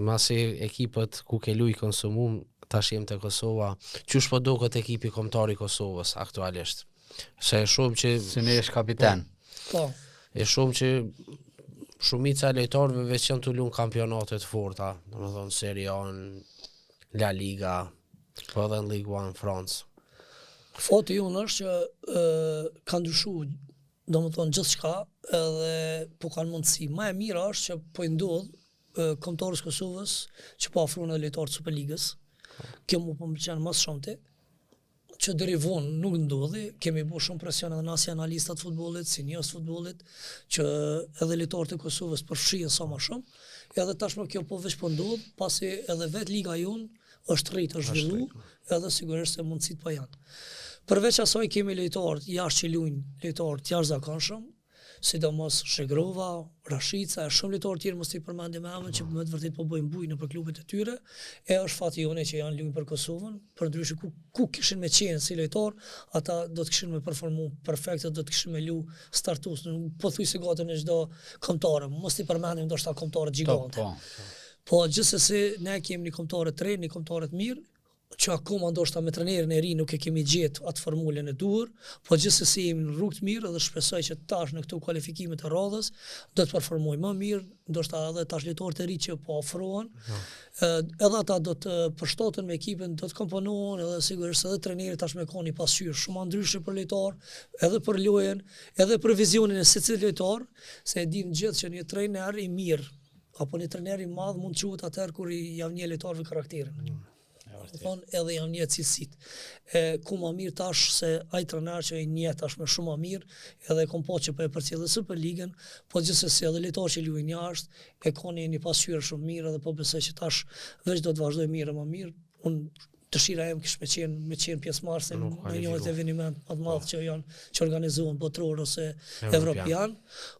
masi ekipet ku ke luj konsumum, tash jem te Kosova. Qysh po doket ekipi kombëtar i Kosovës aktualisht? Se e shohim që Se ne është kapiten. Po. E shohim që shumica e lojtarëve veç janë tu lu n'kampionate të forta, domethënë Serie A, La Liga, po edhe në Ligue 1 Francë. Fati jonë është që e, ka ndryshu Domethënë gjithçka edhe po kanë mundësi. Ma e mira është që po i ndodh kombëtares Kosovës që po afrohen edhe lojtarë të Superligës. Kjo mu po më pëlqen më së shumti që deri vonë nuk ndodhi, kemi bo shumë presion edhe na si analista të futbollit, si njohës të futbollit, që edhe lojtarët e Kosovës përfshihen sa më shumë. Edhe tashmë kjo po veç po ndodh, pasi edhe vetë liga jonë është rrit, është zhvillu, edhe sigurisht se mundësitë po janë. Përveç asaj kemi lojtarë jashtë që luajnë, lojtarë të jashtëzakonshëm, sidomos Zhegrova, Rashica e shumë lojtarë tjerë mos t'i përmendim me emër që me të vërtetë po bëjnë bujë nëpër klubet e tyre, e është fati jonë që janë luajnë për Kosovën, përndryshe ku ku kishin me qenë si lojtar, ata do të kishin me performu perfekt, do të kishin me lu startues, pothuajse gati në çdo kombëtare, mos t'i përmendim ndoshta kombëtare gjigante. Po, po. Po gjithsesi ne kemi një kombëtare të re, një kombëtare të mirë, që akoma ndoshta me trenerin e ri nuk e kemi gjetë atë formulën e duhur, po gjithsesi jemi në rrugë të mirë dhe shpresoj që tash në këto kualifikime të radhës do të performojmë më mirë, ndoshta edhe tash lojtarët e ri që po afrohen, po. edhe ata do të përshtaten me ekipin, do të komponohen edhe sigurisht edhe treneri tash me ka një pasqyrë shumë më ndryshe për lojtar, edhe për lojën, edhe për vizionin e secilit lojtar, se e dimë gjithë që një trener i mirë Apo një trener i madh mund të quhet atëherë kur i jav njeh lojtarëve karakterin. Mm. Thonë edhe jav njeh cilësitë. E ku ma mirë tash se ai trener që i njeh tash më shumë ma mirë, edhe e kom pa që po e përcjell Superligën, po gjithsesi edhe lojtarë që luajnë jashtë e ka një një pasqyrë shumë mirë edhe po besoj që tash veç do të vazhdojë mirë e më mirë. Unë dëshira jem kish me qenë me qenë pjesëmarrëse në një eveniment më të madh po. që janë që organizohen botëror ose evropian,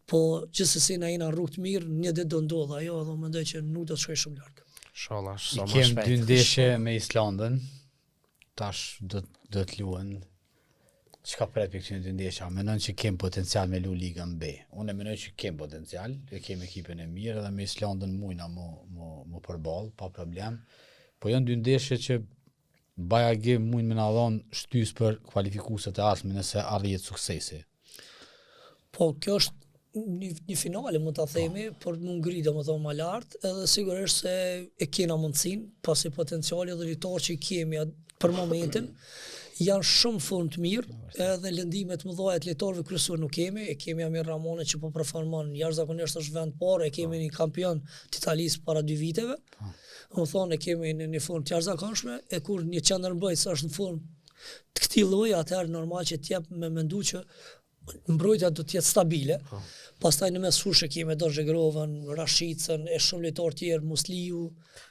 po gjithsesi na jena rrugë të mirë, një ditë do ndodh ajo edhe mendoj që nuk do të shkoj shumë larg. Inshallah, sa më shpejt. Kemi dy ndeshje me Islandën. Tash do do të luhen. Çka pret për këtyre dy ndeshje? Mendon që kem potencial me lu Ligën B. Unë e mendoj që kem potencial, e kem ekipin e mirë edhe me Islandën mujna mu mu mu përball pa problem. Po janë dy ndeshje që bajagi mujnë me na dhonë shtysë për kualifikueset e ardhshme nëse arrihet suksesi. Po, kjo është një, një finale, mund ta po. themi, po. për m'u ngrit, domethënë, ma lart, edhe sigurisht se e kena mundësinë, pasi potenciali dhe lojtarë që i kemi për momentin, janë shumë formë të mirë, edhe lëndime të mëdha të lojtarëve kryesor nuk kemi, e kemi Amir Rrahmanin që po performon jashtëzakonisht është vend parë, e kemi po. një kampion të Italisë para dy viteve. Po. Domethonë e kemi në një formë të jashtëzakonshme, e kur një qendërmbrojtës është në formë të këtij lloji, atëherë normal që t'jep me mendu që mbrojtja do të jetë stabile. Po. Pastaj në mesfushë kemi Edon Zhegrovën, Rashicën e shumë lojtarë tjerë, Musliu,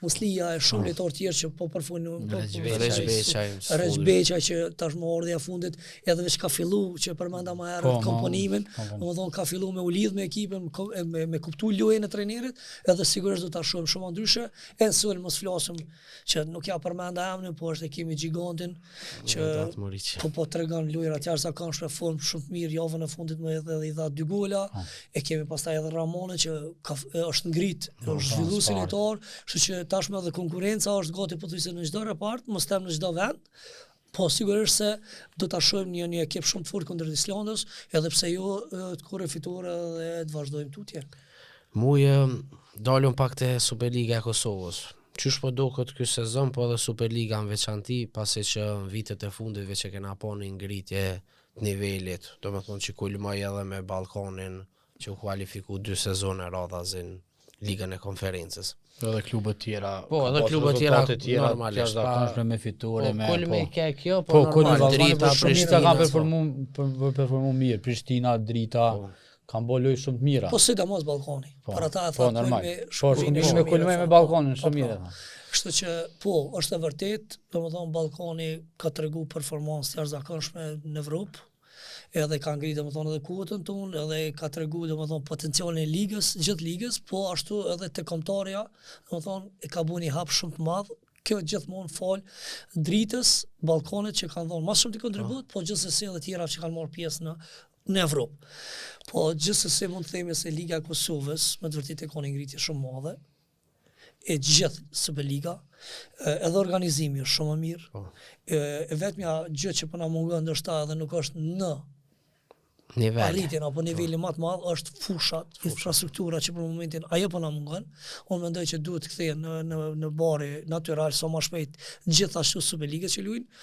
Muslija e shumë po. lojtarë tjerë që po përfundojnë po, Rexhbeçaj, Rexhbeçaj që tashmë ardhja e fundit, edhe veç ka fillu që përmenda më herët po, komponimin, domethonë ka fillu me u lidh me ekipin, me, me kuptu lojën e trajnerit, edhe sigurisht do ta shohim shumë ndryshe, e në sulm mos flasim që nuk ja përmenda emrin, po është e kemi gjigantin që po po tregon lojëra të jashtëzakonshme, formë shumë të mirë. javën e fundit më edhe i dha dy gola. Po. E kemi pastaj edhe Ramonin që ka është ngrit, po, është zhvillu si lojtar, kështu që tashmë edhe konkurrenca është gati pothuajse në çdo repart, mos them në çdo vend. Po sigurisht se do ta shohim një një ekip shumë të fortë kundër Islandës, edhe pse jo të korrim fitore dhe të vazhdojmë tutje. Mujë dalëm pak te Superliga e Kosovës. Qysh po duket ky sezon, po edhe Superliga në veçanti, pasi që në vitet e fundit veç e kena pa një ngritje të nivelit, domethonë që kulmoi edhe me Ballkanin, që u kualifiku dy sezone radhazi në Ligën e Konferencës. Edhe klubet tjera. Po, edhe klubet tjera, tjera normalisht, pa me fitore, po, me kulmi po. ke kjo, po, po normal, Drita, po, Prishtina kanë performu, për, performu mirë, Prishtina, Drita, po. kanë bo lojë shumë të mira. Po sidomos Ballkani. Po, Për ata e po, normal. kulmi, po, shumë mirë me kulmi me Ballkanin, shumë po, mirë. Po. Kështu që po, është e vërtet, domethënë Ballkani ka tregu performancë të jashtëzakonshme në Evropë, edhe ka ngritë domethënë edhe kuotën tonë, edhe ka tregu domethënë potencialin e ligës, gjithë ligës, po ashtu edhe te kombëtarja, domethënë e ka bu një hap shumë të madh, kjo gjithmonë fal Dritës, Ballkanit që kanë dhënë më shumë të kontribut, po gjithsesi edhe tjera që kanë marrë pjesë në në Evropë. Po gjithsesi mund të themi se Liga e Kosovës me të vërtetë e ka një ngritje shumë madhe, e gjithë Superliga, edhe organizimi është shumë më mirë. Po. E, e vetmja gjë që po na mungon ndoshta edhe nuk është në nivel. Arritjen apo nivelin më të madh është fushat, infrastruktura që për momentin ajo po na mungon. Unë mendoj që duhet të kthehen në në në bari natyral sa më shpejt gjithashtu Superligës që luajnë,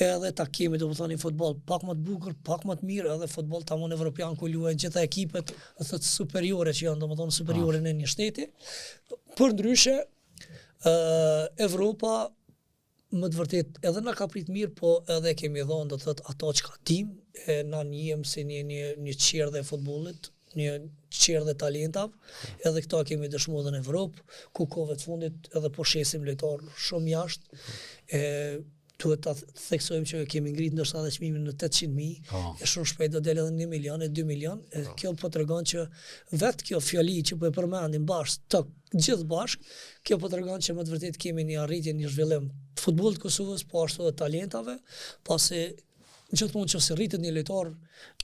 edhe ta kemi domethënë një futboll pak më të bukur, pak më të mirë, edhe futboll tamam evropian ku luajnë gjitha ekipet, do të thotë superiore që janë domethënë superiore në një shteti. Përndryshe, ë Evropa me të vërtet edhe na ka prit mirë, po edhe kemi dhënë do të thotë ato çka dim, e na njihem si një një një çerdhe e futbollit, një çerdhe talentave, edhe këto e kemi dëshmuar edhe në Evropë, ku kohëve të fundit edhe po shesim lojtarë shumë jashtë, e duhet ta theksojmë që kemi ngrit ndoshta edhe çmimin në 800.000, po. e shumë shpejt do del edhe 1 milion e 2 milion, e po. kjo po tregon që vetë kjo fjali që po e përmendim bashkë, të gjithë bashkë, kjo po tregon që me të vërtetë kemi një arritje, një zhvillim të futbollit të Kosovës, po ashtu edhe talentave, pasi gjithmonë që se rritet një lojtar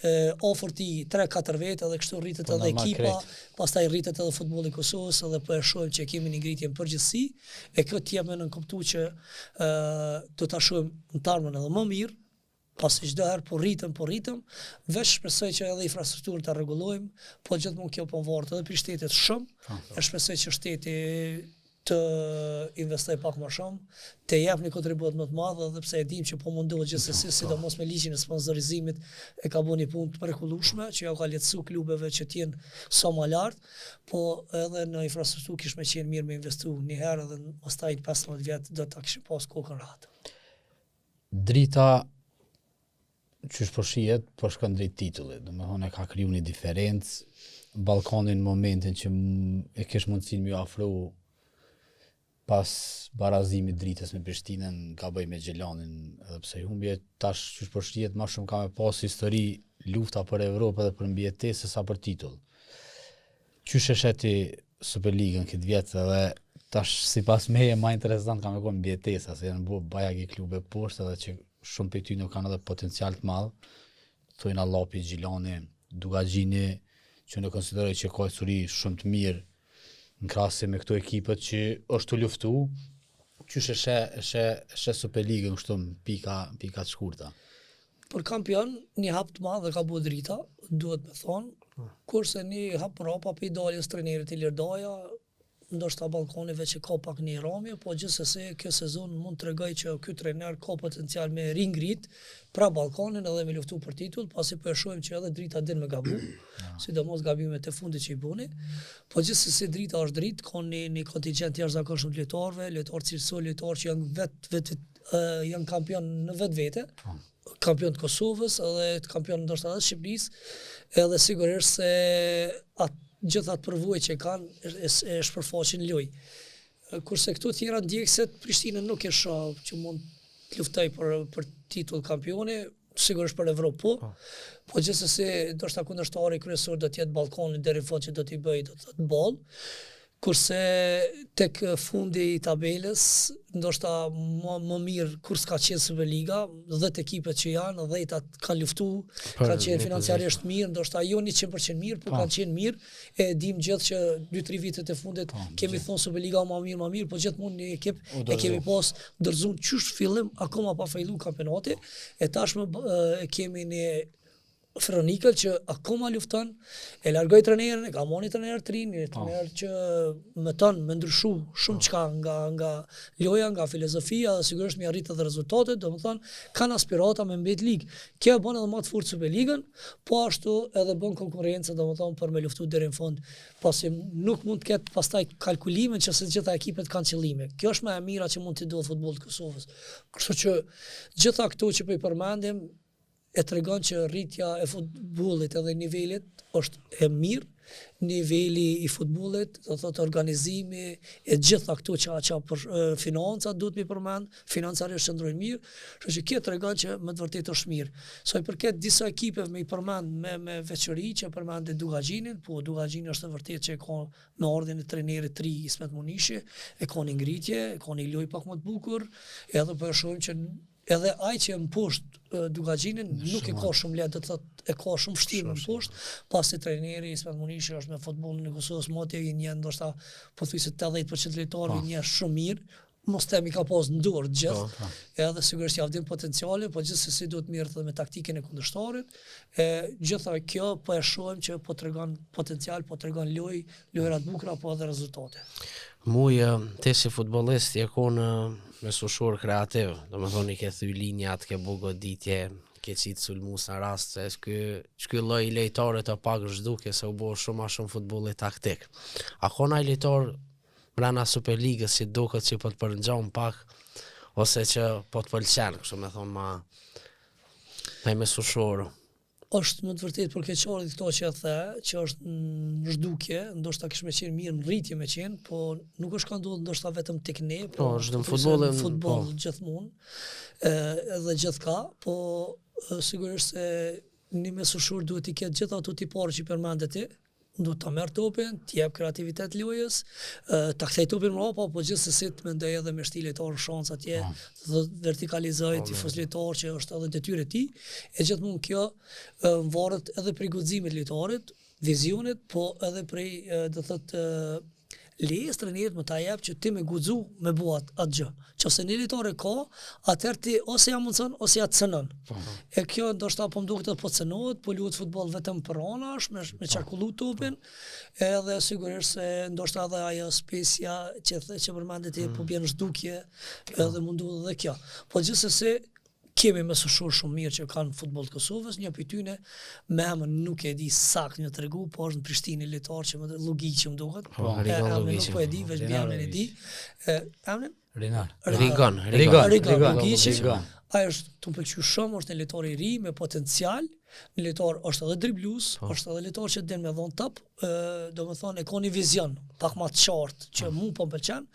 e afër tij 3-4 veta edhe kështu rritet po, edhe ekipa, pastaj rritet edhe futbolli i Kosovës edhe po e shohim që kemi një ngritje në përgjithësi, e kjo të jep me nënkuptu që ë do ta shohim në të ardhmen edhe më mirë, pasi çdo herë po rritëm, po rritëm, veç shpresoj që edhe infrastrukturën ta rregullojmë, po gjithmonë kjo po varet edhe prej shtetit shumë, po. e shpresoj që shteti të investoj pak më shumë, të jep një kontribut më të madh edhe pse e dim që po mundohet gjithsesi, po. sidomos me ligjin e sponsorizimit e ka bërë një punë të mrekullueshme që ja ka lehtësu klubeve që të jenë sa më lart, po edhe në infrastrukturë kish me qenë mirë me investu një herë edhe pastaj 15 vjet do ta kishim pas kokën rahat. Drita qysh po shihet, po shkon drejt titullit. Domethonë e ka kriju një diferencë. Ballkanin në momentin që e kish mundësinë me ju afru pas barazimit Dritës me Prishtinën, gaboi me Gjilanin edhe pse humbje, tash qysh po shihet ma shumë ka me pas histori lufta për Evropë edhe për mbijetesë se sa për titull. Qysh e sheh ti Superligën këtë vjet edhe tash sipas meje ma interesant ka me konë mbijetesa, se janë bo bajagi klube poshtë edhe që shumë prej tyne kanë edhe potencial të madh. Thojna Llapi, Gjilani, Dukagjini, që unë konsideroj që ka ecuri shumë të mirë në krahasim me këto ekipet që është tu luftu, qysh e sheh, e sheh, e sheh Superligën kështu në pika, në pika të shkurta. Për kampion, një hap të madh e ka bo Drita, duhet me thonë, kurse një hap prapa prej daljes trenerit Ilir Daja, ndoshta Ballkani veç e ka pak një ramje, po gjithsesi kjo sezon mund të tregoj që ky trener ka potencial me ringrit pra Ballkanin edhe me luftu për titull, pasi po e shohim që edhe Drita din me gabu, sidomos gabimet e fundit që i boni. Po gjithsesi Drita është Dritë, ka një një kontingjent jashtëzakonshëm të lojtarëve, lojtarë cilësor, lojtarë që janë vet vet janë kampion në vetvete, po. kampion të Kosovës edhe të kampion ndoshta edhe të Shqipërisë, edhe sigurisht se atë gjithë atë përvojë që kanë e, e shpërfaqin në lojë. Kurse këto tjera ndjekëset Prishtinën nuk e shoh që mund të luftoj për për titull kampioni, sigurisht për Evropë po, po, po gjithsesi ndoshta kundërshtari kryesor do të jetë Ballkani deri në fund që do t'i bëjë do të thotë ball. Kurse tek fundi i tabelës, ndoshta më, më mirë kur s'ka qenë Superliga, 10 ekipet që janë, 10 kanë luftu, kanë qenë financiarisht mirë, ndoshta jo 100% mirë, por po kanë qenë mirë. E dim gjithë që 2-3 vitet e fundit po, kemi thonë Superliga më mirë, më mirë, po gjithmonë një ekip e kemi pas dorëzuar qysh fillim akoma pa fillu kampionati, e tashmë e kemi një Feronikël që akoma lufton, e largoi trenerin, e ka marrë një trener të ri, një po. trener që mëton me ndryshu shumë po. çka nga nga loja, nga filozofia dhe sigurisht me arrit edhe rezultatet, domethënë kanë aspirata me mbet ligë. Kjo e bën edhe më të fortë Superligën, po ashtu edhe bën konkurrencë, domethënë për me luftu deri në fund, pasi nuk mund të ketë pastaj kalkulime që se të gjitha ekipet kanë qëllime. Kjo është më e mira që mund të ndodhë futbollit të Kosovës. Kështu që gjitha këto që po i përmendim e tregon që rritja e futbollit edhe nivelit është e mirë, niveli i futbollit, do thotë organizimi e gjitha këto që që për financat duhet mi përmend, financiarisht qëndrojnë mirë, kështu që kjo tregon që me të vërtetë është mirë. Sa i përket disa ekipeve me i përmend me me veçori që përmende Dukagjinin, po Dukagjini është e vërtetë që e ka me ardhjen e trenerit të ri Ismet Munishi, e ka një ngritje, e ka një lojë pak më të bukur, edhe po e shohim që Edhe ai që e mposht Dukagjinin nuk e ka shumë lehtë, do të thotë e ka shumë vështirë me mposht, pasi trajneri Ismet Munishi është me futbollin e Kosovës, moti i njeh ndoshta pothuajse 80% të lojtarëve i njeh shumë mirë, mos themi ka pas në dorë të gjithë, po, po. edhe sigurisht ja din potencialin, po gjithsesi duhet merret edhe me taktikën e kundërshtarit, e gjitha kjo po e shohim që po tregon potencial, po tregon lojë, lojëra të bukura, po edhe rezultate. Mujë, ti si futbollist je konë mesfushor kreativ, domethonë i ke thy linjat, ke bo goditje, ke qitë sulmus në rast, se ky, ky lloj i lojtarët të pak zhdukje se u bo shumë ma shumë futbolli taktik. A ka naj lojtar mrena Superligës që duket që po të përngjon pak, ose që po të pëlqen, kështu me thonë ma, naj mesfushor. Është me të vërtetë për keqardhje këto që e the, që është në zhdukje, ndoshta kish me qenë mirë në rritje me qenë, po nuk është ka ndodhur ndoshta vetëm tek ne, po, po është në futbollin, në futboll po. gjithmonë, ë edhe gjithka, po sigurisht se një mesfushor duhet t'i ketë gjithë ato tipare që i përmende ti, duhet ta merr topin, t'i jep kreativitet lojës, ta kthej topin mbrapa, po gjithsesi të mendoj edhe me shti lojtar në shans atje, po. të vertikalizoj, po, t'i fus lojtar që është edhe detyrë e tij. E gjithmonë kjo varet edhe prej guximit lojtarit, vizionit, po edhe prej do thotë lejes trenerit me ta jep që ti me guxu me bo atë at gjë. Qofse një lojtar e ka, atëherë ti ose ja mundson ose ja cënon. Po. E kjo ndoshta po më duket edhe po cënohet, po luhet futboll vetëm për anash, me me po. qarkullu topin, edhe sigurisht se ndoshta edhe ajo specia që the që përmende ti mm. po bjen zhdukje, edhe mund ndodhë edhe kjo. Po gjithsesi Kemi mesfushorë shumë mirë që kanë futboll të Kosovës, një prej tyne me emër nuk e di saktë me tregu, po është në Prishtinë lojtar që më Llugiqi më duket. Po, Rigon Llugiqi. Nuk po e di, veç mbiemrin e di. E, emrin? Rinar. Rigon, Rigon, Rigon, Llugiqi. Ai është tu më pëlqy shumë, është një lojtar i ri me potencial, një lojtar është edhe driblues, po. është edhe lojtar që din me dhon top, domethonë e ka një vizion pak ma të qartë që po. mu po më pëlqen.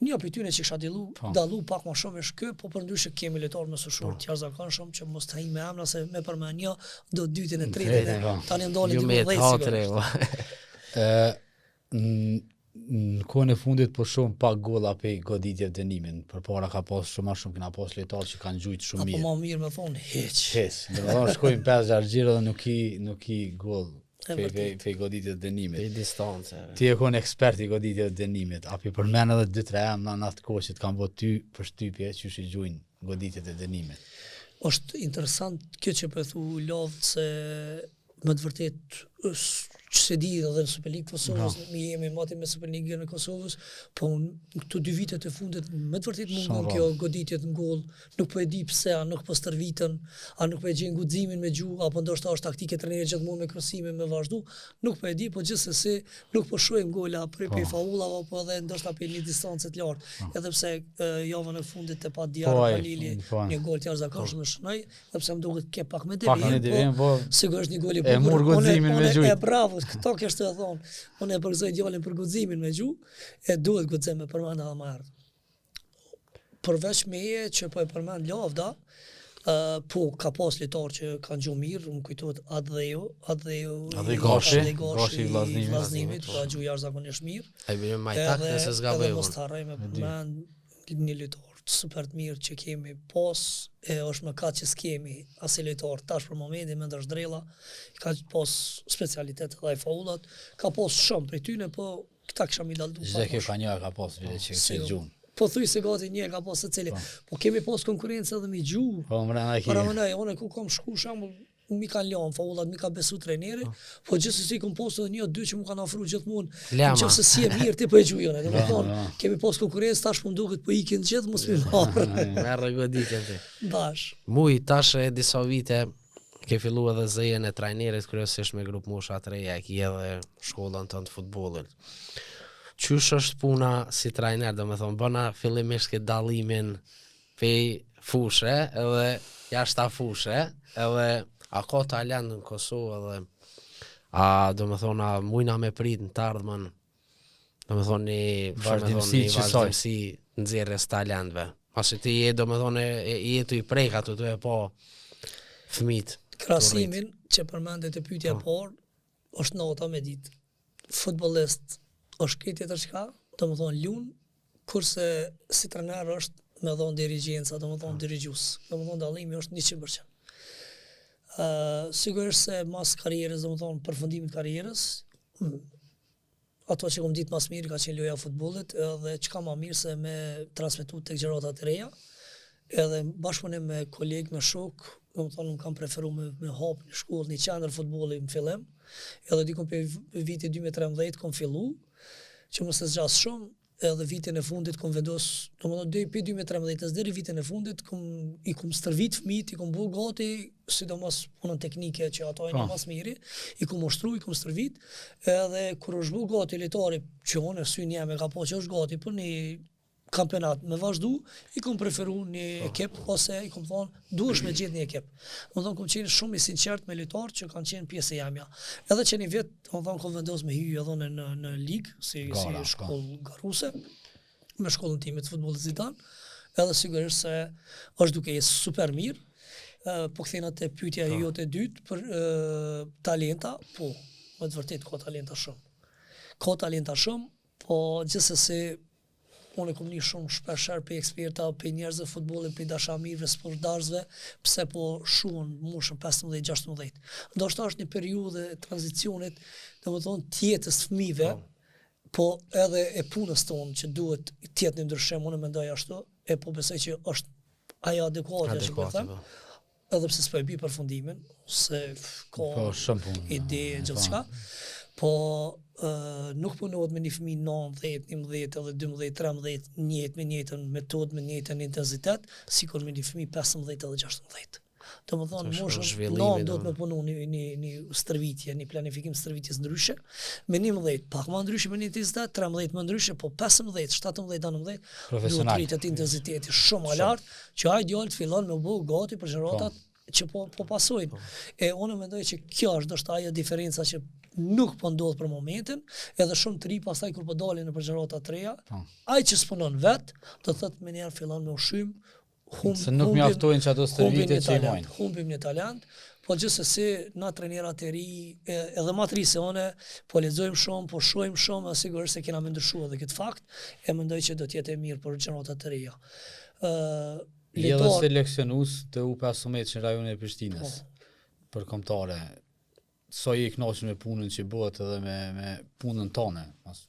Një prej tyne që kisha dillu, po. dallu pak ma shumë është ky, po përndryshe kemi lojtarë mesfushorë po. të jashtëzakonshëm që mos të hajmë me emra se me përmend një do dytin e tretin e po. tani ndalin diku 10 sigurisht. Po. Ë në kohën e fundit po shumë pak gola pe goditje të dënimit. Përpara ka pas shumë ma shumë, kena pas lojtarë që kanë gjujt shumë mirë. Apo ma mirë me thonë hiç. Hiç. Domethonë shkojnë 5-6 xhiro dhe nuk i nuk i gol pe pe pe goditje të dënimit. Pe distance. Ti je kon ekspert i goditje të dënimit. A pi përmend edhe 2-3 emra në atë kohë që të kanë bërë ty përshtypje qysh i gjujnë goditjet e dënimit. Është interesant kjo që po e thu Lavd se me të vërtet që se di edhe në Superligë të Kosovës, no. mi jemi mati me Superligën e Kosovës, po në këto dy vitet e fundit me të vërtet mungon kjo goditjet në gol, nuk po e di pse, a nuk po stërviten, a nuk po e gjejnë guximin me gju, apo ndoshta është taktikë e trenerit gjithmonë me krosime me vazhdu, nuk po e di, po gjithsesi nuk po shohim gola prej po. faullave apo edhe ndoshta prej një distance të lartë. Po. Edhe pse e, javën e fundit te pa Diar po, Halili po, një gol të jashtëzakonshëm po. shënoi, Edhe pse më duket ke pak me devijim, pak me devijim, po, po sigurisht një gol i bukur. E mur guximin me gjujt. E bravo, këto kështë të thonë. Unë e përgëzoj djalin për guximin me gju, e duhet guxim me përmend edhe më herët. Përveç meje që po e përmend Lavda, Uh, po, ka pas lojtarë që kanë gju mirë, më kujtohet Adheu, Adheu, Adheu Gashi, Adheu Gashi, Gashi i Vllaznimit. Vllaznimit, ka gju jashtëzakonisht mirë. Ai bile majtak nëse s'gaboj. Edhe mos të harroj me përmend një lojtar super të mirë që kemi pas, e është mëkat që s'kemi asnjë lojtar tash për momentin Mendosh Drella, ka pas specialitet edhe ai faullat, ka pas shumë prej tyne, po këta kisha mi dallu. Çdo ekip ka një ka pas bile që që gjun. Po thuj se gati një ka pas secili. Po, po kemi pas konkurrencë edhe mi gju. Po mrena e kemi. Paramendoj, unë ku kam shku shembull mi kanë lënë faullat, mi ka besu trajneri, po, po gjithsesi kom pas edhe një dy që më kanë afru gjithmonë. Në qoftë se si e mirë ti po e gjujon, do të thonë, kemi pas konkurrencë tash po më duket po ikin gjithë mos më marr. Merr goditjen ti. Bash. Muj tash e disa vite ke fillu edhe zejen e trajnerit kryesisht me grup mosha të reja, e ki edhe shkollën tënde të futbollit. Qysh është puna si trajner, do me thonë, bëna fillimisht këtë dallimin pej fushe edhe jashta fushe, edhe a ka talent në Kosovë edhe a do me thonë, a mujna me prit në të ardhmen, do me thonë, një vazhdimësi që vazhdimësi nxjerrjes talentve. Pasi ti je, do me thonë, e, je tu i prek ato tu e pa fëmijët. Krahasimin që përmendet te pyetja e po. parë, është nata me ditë. Futbollist është krejt tjetër çka, do me thonë lun, kurse si trener është me dhonë dirigjenca, do me thonë po. dirigjues. Do me thonë dallimi është 100%. Uh, sigurisht se mas karrierës, do me thonë përfundimit karrierës, ato që kom ditë mas mirë ka qenë loja e futbollit edhe çka ma mirë se me transmetu tek gjeneratat e reja, edhe bashkëpunim me kolegë, me shok, do me thonë unë kam preferu me, me hap një shkollë, një qendër futbolli në fillim, edhe dikun prej vitit 2013 kom fillu, që mos e zgjas shumë, edhe vitin e fundit kom vendos, domethënë deri prej 2013-s deri vitin e fundit kom i kom stërvit fëmijët, i kom bo gati, sidomos punën teknike që ato janë po. më së miri, i kom ushtru, i kom stërvit, edhe kur është bo gati lojtari që unë syni jem e ka pa që është gati për një kampionat me vazhdu, i kom preferu një po. ekip, ose i kom thonë, duhesh me gjetë një ekip. Do thonë, kom qenë shumë i sinqert me lojtarë që kanë qenë pjesë e jamja. Edhe që një vit, do thonë, kom vendos me hy edhe në, në, në ligë, si, Gara, si shkollë garuse, me shkollën time të futbollit Zidan, edhe sigurisht se është duke ecë super mirë, po kthehna te pyetja po. jote e dytë për e, talenta, po, me të vërtetë ka talenta shumë. Ka talenta shumë, po gjithsesi Unë e kom ni shumë shpesh herë prej eksperta, prej njerëzve të futbollit, prej dashamirëve, sportdashësve, pse po shuhen në moshën 15, 16. Ndoshta është një periudhë e tranzicionit, domethënë të jetës së fëmijëve, po. po edhe e punës tonë që duhet të jetë një ndryshim, unë mendoj ashtu, e po besoj që është ajo adekuate që po them. Po. Edhe pse s'po e bi përfundimin, se ka po, shumë punë. Ide e gjithçka. Po ë nuk punohet me një fëmijë 9, 10, 11 edhe 12, 13, njëjtë me njëjtën metodë, me njëjtën intensitet, sikur me një fëmijë 15 edhe 16. Domethënë, moshën 9 duhet me punu një, një, një stërvitje, një planifikim stërvitjes ndryshe, me 11 pak më ndryshe me një intensitet, 13 më ndryshe, po 15, 17, 19, duhet rritet intensiteti shumë më lart, që ai djalë të fillon me u bë gati për gjeneratat po. që po po pasojnë. Po. E unë mendoj që kjo është ndoshta ajo diferenca që nuk po ndodh për momentin, edhe shumë të ri pastaj kur po dalin nëpër gjenerata të reja, po. ai që s'punon vet, do të thotë menjëherë fillon me u shym, hum, se nuk mjaftojnë që ato stërvitje që i mojnë. Humbim një talent, po gjithsesi na trajnerat e ri, e, edhe ma të ri se une, po lexojmë shumë, po shohim shumë, dhe sigurisht se kena me ndryshu edhe këtë fakt, e mendoj që do të jetë e mirë për gjeneratat e reja. Ë Je edhe seleksionues të U15 në rajonin e Prishtinës. Po. Për kombëtare. Sa je i kënaqur me punën që bëhet edhe me me punën tënde, mas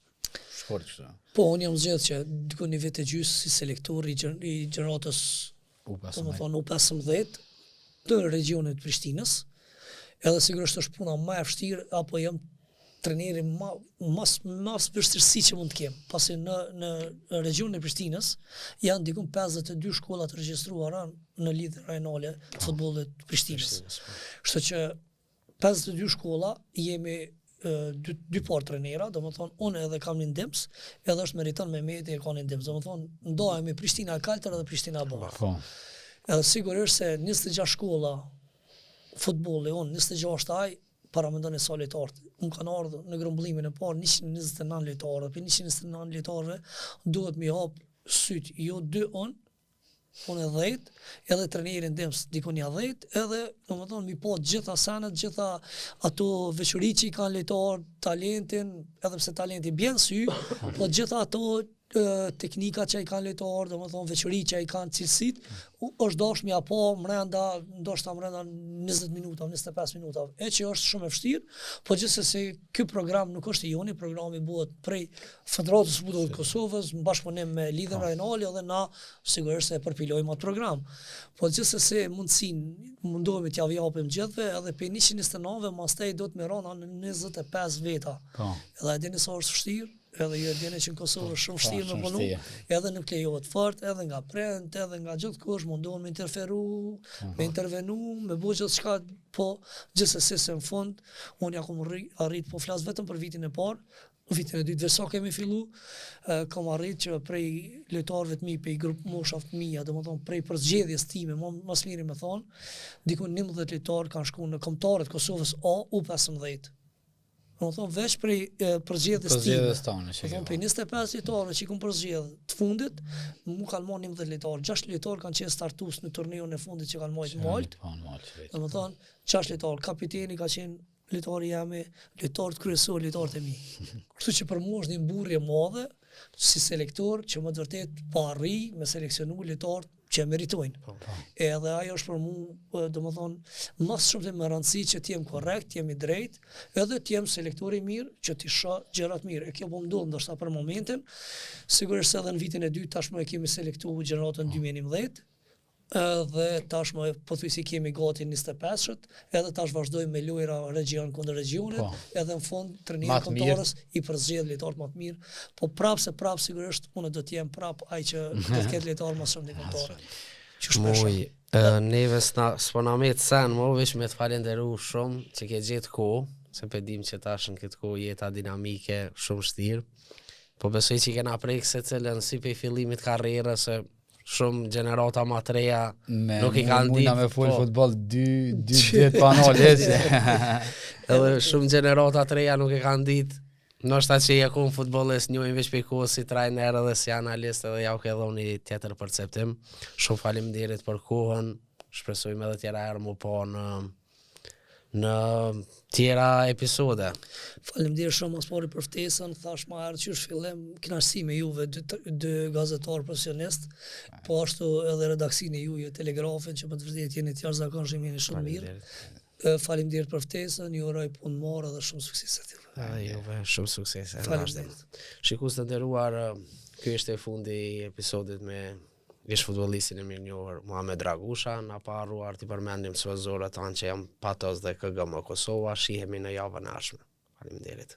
shkurt kështu. Po, unë jam zgjedh që diku një vit e gjysë si selektor i, i gjeneratës U15. Domethënë U15 të regjionit të Prishtinës. Edhe sigurisht është puna më e vështirë apo jam trajneri ma mas mas vështirësi që mund të kem, pasi në në regjionin e Prishtinës janë diku 52 shkolla të regjistruara në Lidhjen Rajonale të Futbollit të Prishtinës. Po. Kështu që 52 shkolla jemi dy dy par trajnera, domethënë unë edhe kam një ndihmës, edhe është Meriton Mehmeti e ka një ndihmës, domethënë ndahemi Prishtina e Kaltër edhe Prishtina e Bardhë. Po. Edhe sigurisht se 26 shkolla futbolli unë 26 ai paramendoni sa lojtarë. Më kanë ardhur në grumbullimin e parë 129 lojtarë, dhe prej 129 lojtarëve duhet mi hap syt jo dy unë. unë 10, edhe trenerin tim dikun ja 10, edhe domethënë mi pa gjitha senet, gjitha ato veçori që i kanë lojtarët, talentin, edhe pse talenti bjen sy, po gjitha ato teknika që i kanë lojtarët, domethënë veçori që i kanë cilësit, është dashur me ja pa mrenda, ndoshta mrenda 20 minuta, 25 minuta, e që është shumë e vështirë, po gjithsesi ky program nuk është i joni, programi bëhet prej Federatës së Futbollit të Kosovës në bashkëpunim me Lidhjen po. Rajonale dhe na sigurisht se e përpilojmë atë program. Po gjithsesi mundësinë mundohemi t'ja japim gjithëve edhe prej 129-ve masnej do të me ra në 25 veta. Po. Edhe e dini sa është vështirë, edhe ju e dini që në Kosovë është shumë po, vështirë me punu, edhe nuk lejohet fort, edhe nga prindt, edhe nga gjithkush mundohen me interferu, me intervenu, me bo gjithçka, po gjithsesi se në fund unë ja kom arrit po flas vetëm për vitin e parë, Në vitin e dytë veç sa kemi fillu, kam arrit që prej lojtarëve të mi, prej grup moshave të mia, domethënë prej përzgjedhjes time, më më së miri me thonë, diku 11 lojtarë kanë shku në kombëtaret Kosovës A U15. Domethënë veç prej përzgjedhjes time. Përzgjedhjes tonë, që Domethënë prej 25 lojtarëve që i kom përzgjedh të fundit, mu kanë marrë 11 lojtarë, 6 lojtarë kanë qenë startues në turneun e fundit që kanë majtë Maltë. Po, Maltë. Domethënë 6 lojtarë, kapiteni ka qenë lojtari jem, lojtarët kryesor, lojtarët e mi. Kështu që për mua është një mburrje e madhe si selektor që me të vërtet po arrij me selekcionu lojtarët që e meritojnë. Po, po. Edhe ajo është për mua, domethënë, më së shumti me rëndësi që të jem korrekt, të jem i drejtë, edhe të jem selektor i mirë, që t'i shoh gjërat mirë. E kjo po ndodh ndoshta për momentin. Sigurisht se edhe në vitin e dytë tashmë e kemi selektu gjeneratën 2011, Edhe tashmë pothuajse kemi gati 25-shët, edhe tash vazhdojmë me lojra region kundër regionit, po. edhe në fund trajneri i kombëtares i përzgjedh lojtarët më të mirë, po prapë se prapë sigurisht unë do të jem prapë ai që do të ketë lojtarë më shumë në kombëtare. Që shpesh. Muj, neve s'na s'po na met sen, mo veç me të falenderu shumë që ke gjetë kohë, se pe dim që tash në këtë kohë jeta dinamike shumë vështirë. Po besoj që kena prek secilën si prej fillimit karrierës se shumë gjenerata ma të reja me, nuk i kanë ditë. Me fol po. futboll dy dy ditë pa nalë Edhe shumë gjenerata të reja nuk e kanë ditë. Ndoshta që je kon futbollist njohin veç prej kohës si trajner edhe si analist edhe ja u ke dhënë një tjetër perceptim. Shumë faleminderit për kohën. Shpresojmë edhe tjera herë mu pa në në tjera episode. Faleminderit shumë mas pari për ftesën, thash ma herët qysh fillim, kënaqësi me juve dy, dy gazetarë profesionist, po ashtu edhe redaksinë e juaj Telegrafin që me të vërtetë jeni të jashtëzakonshëm, jeni shumë mirë. Faleminderit për ftesën, ju uroj punë mbarë dhe shumë suksese të tjera. Edhe juve shumë suksese. Faleminderit. Shikues të nderuar, ky ishte fundi i episodit me ish futbollistin e mirënjohur Muhamed Dragusha, na pa harruar t'i përmendim sponsorët tanë që janë Patos dhe KGM Kosova, shihemi në javën e ardhshme. Faleminderit.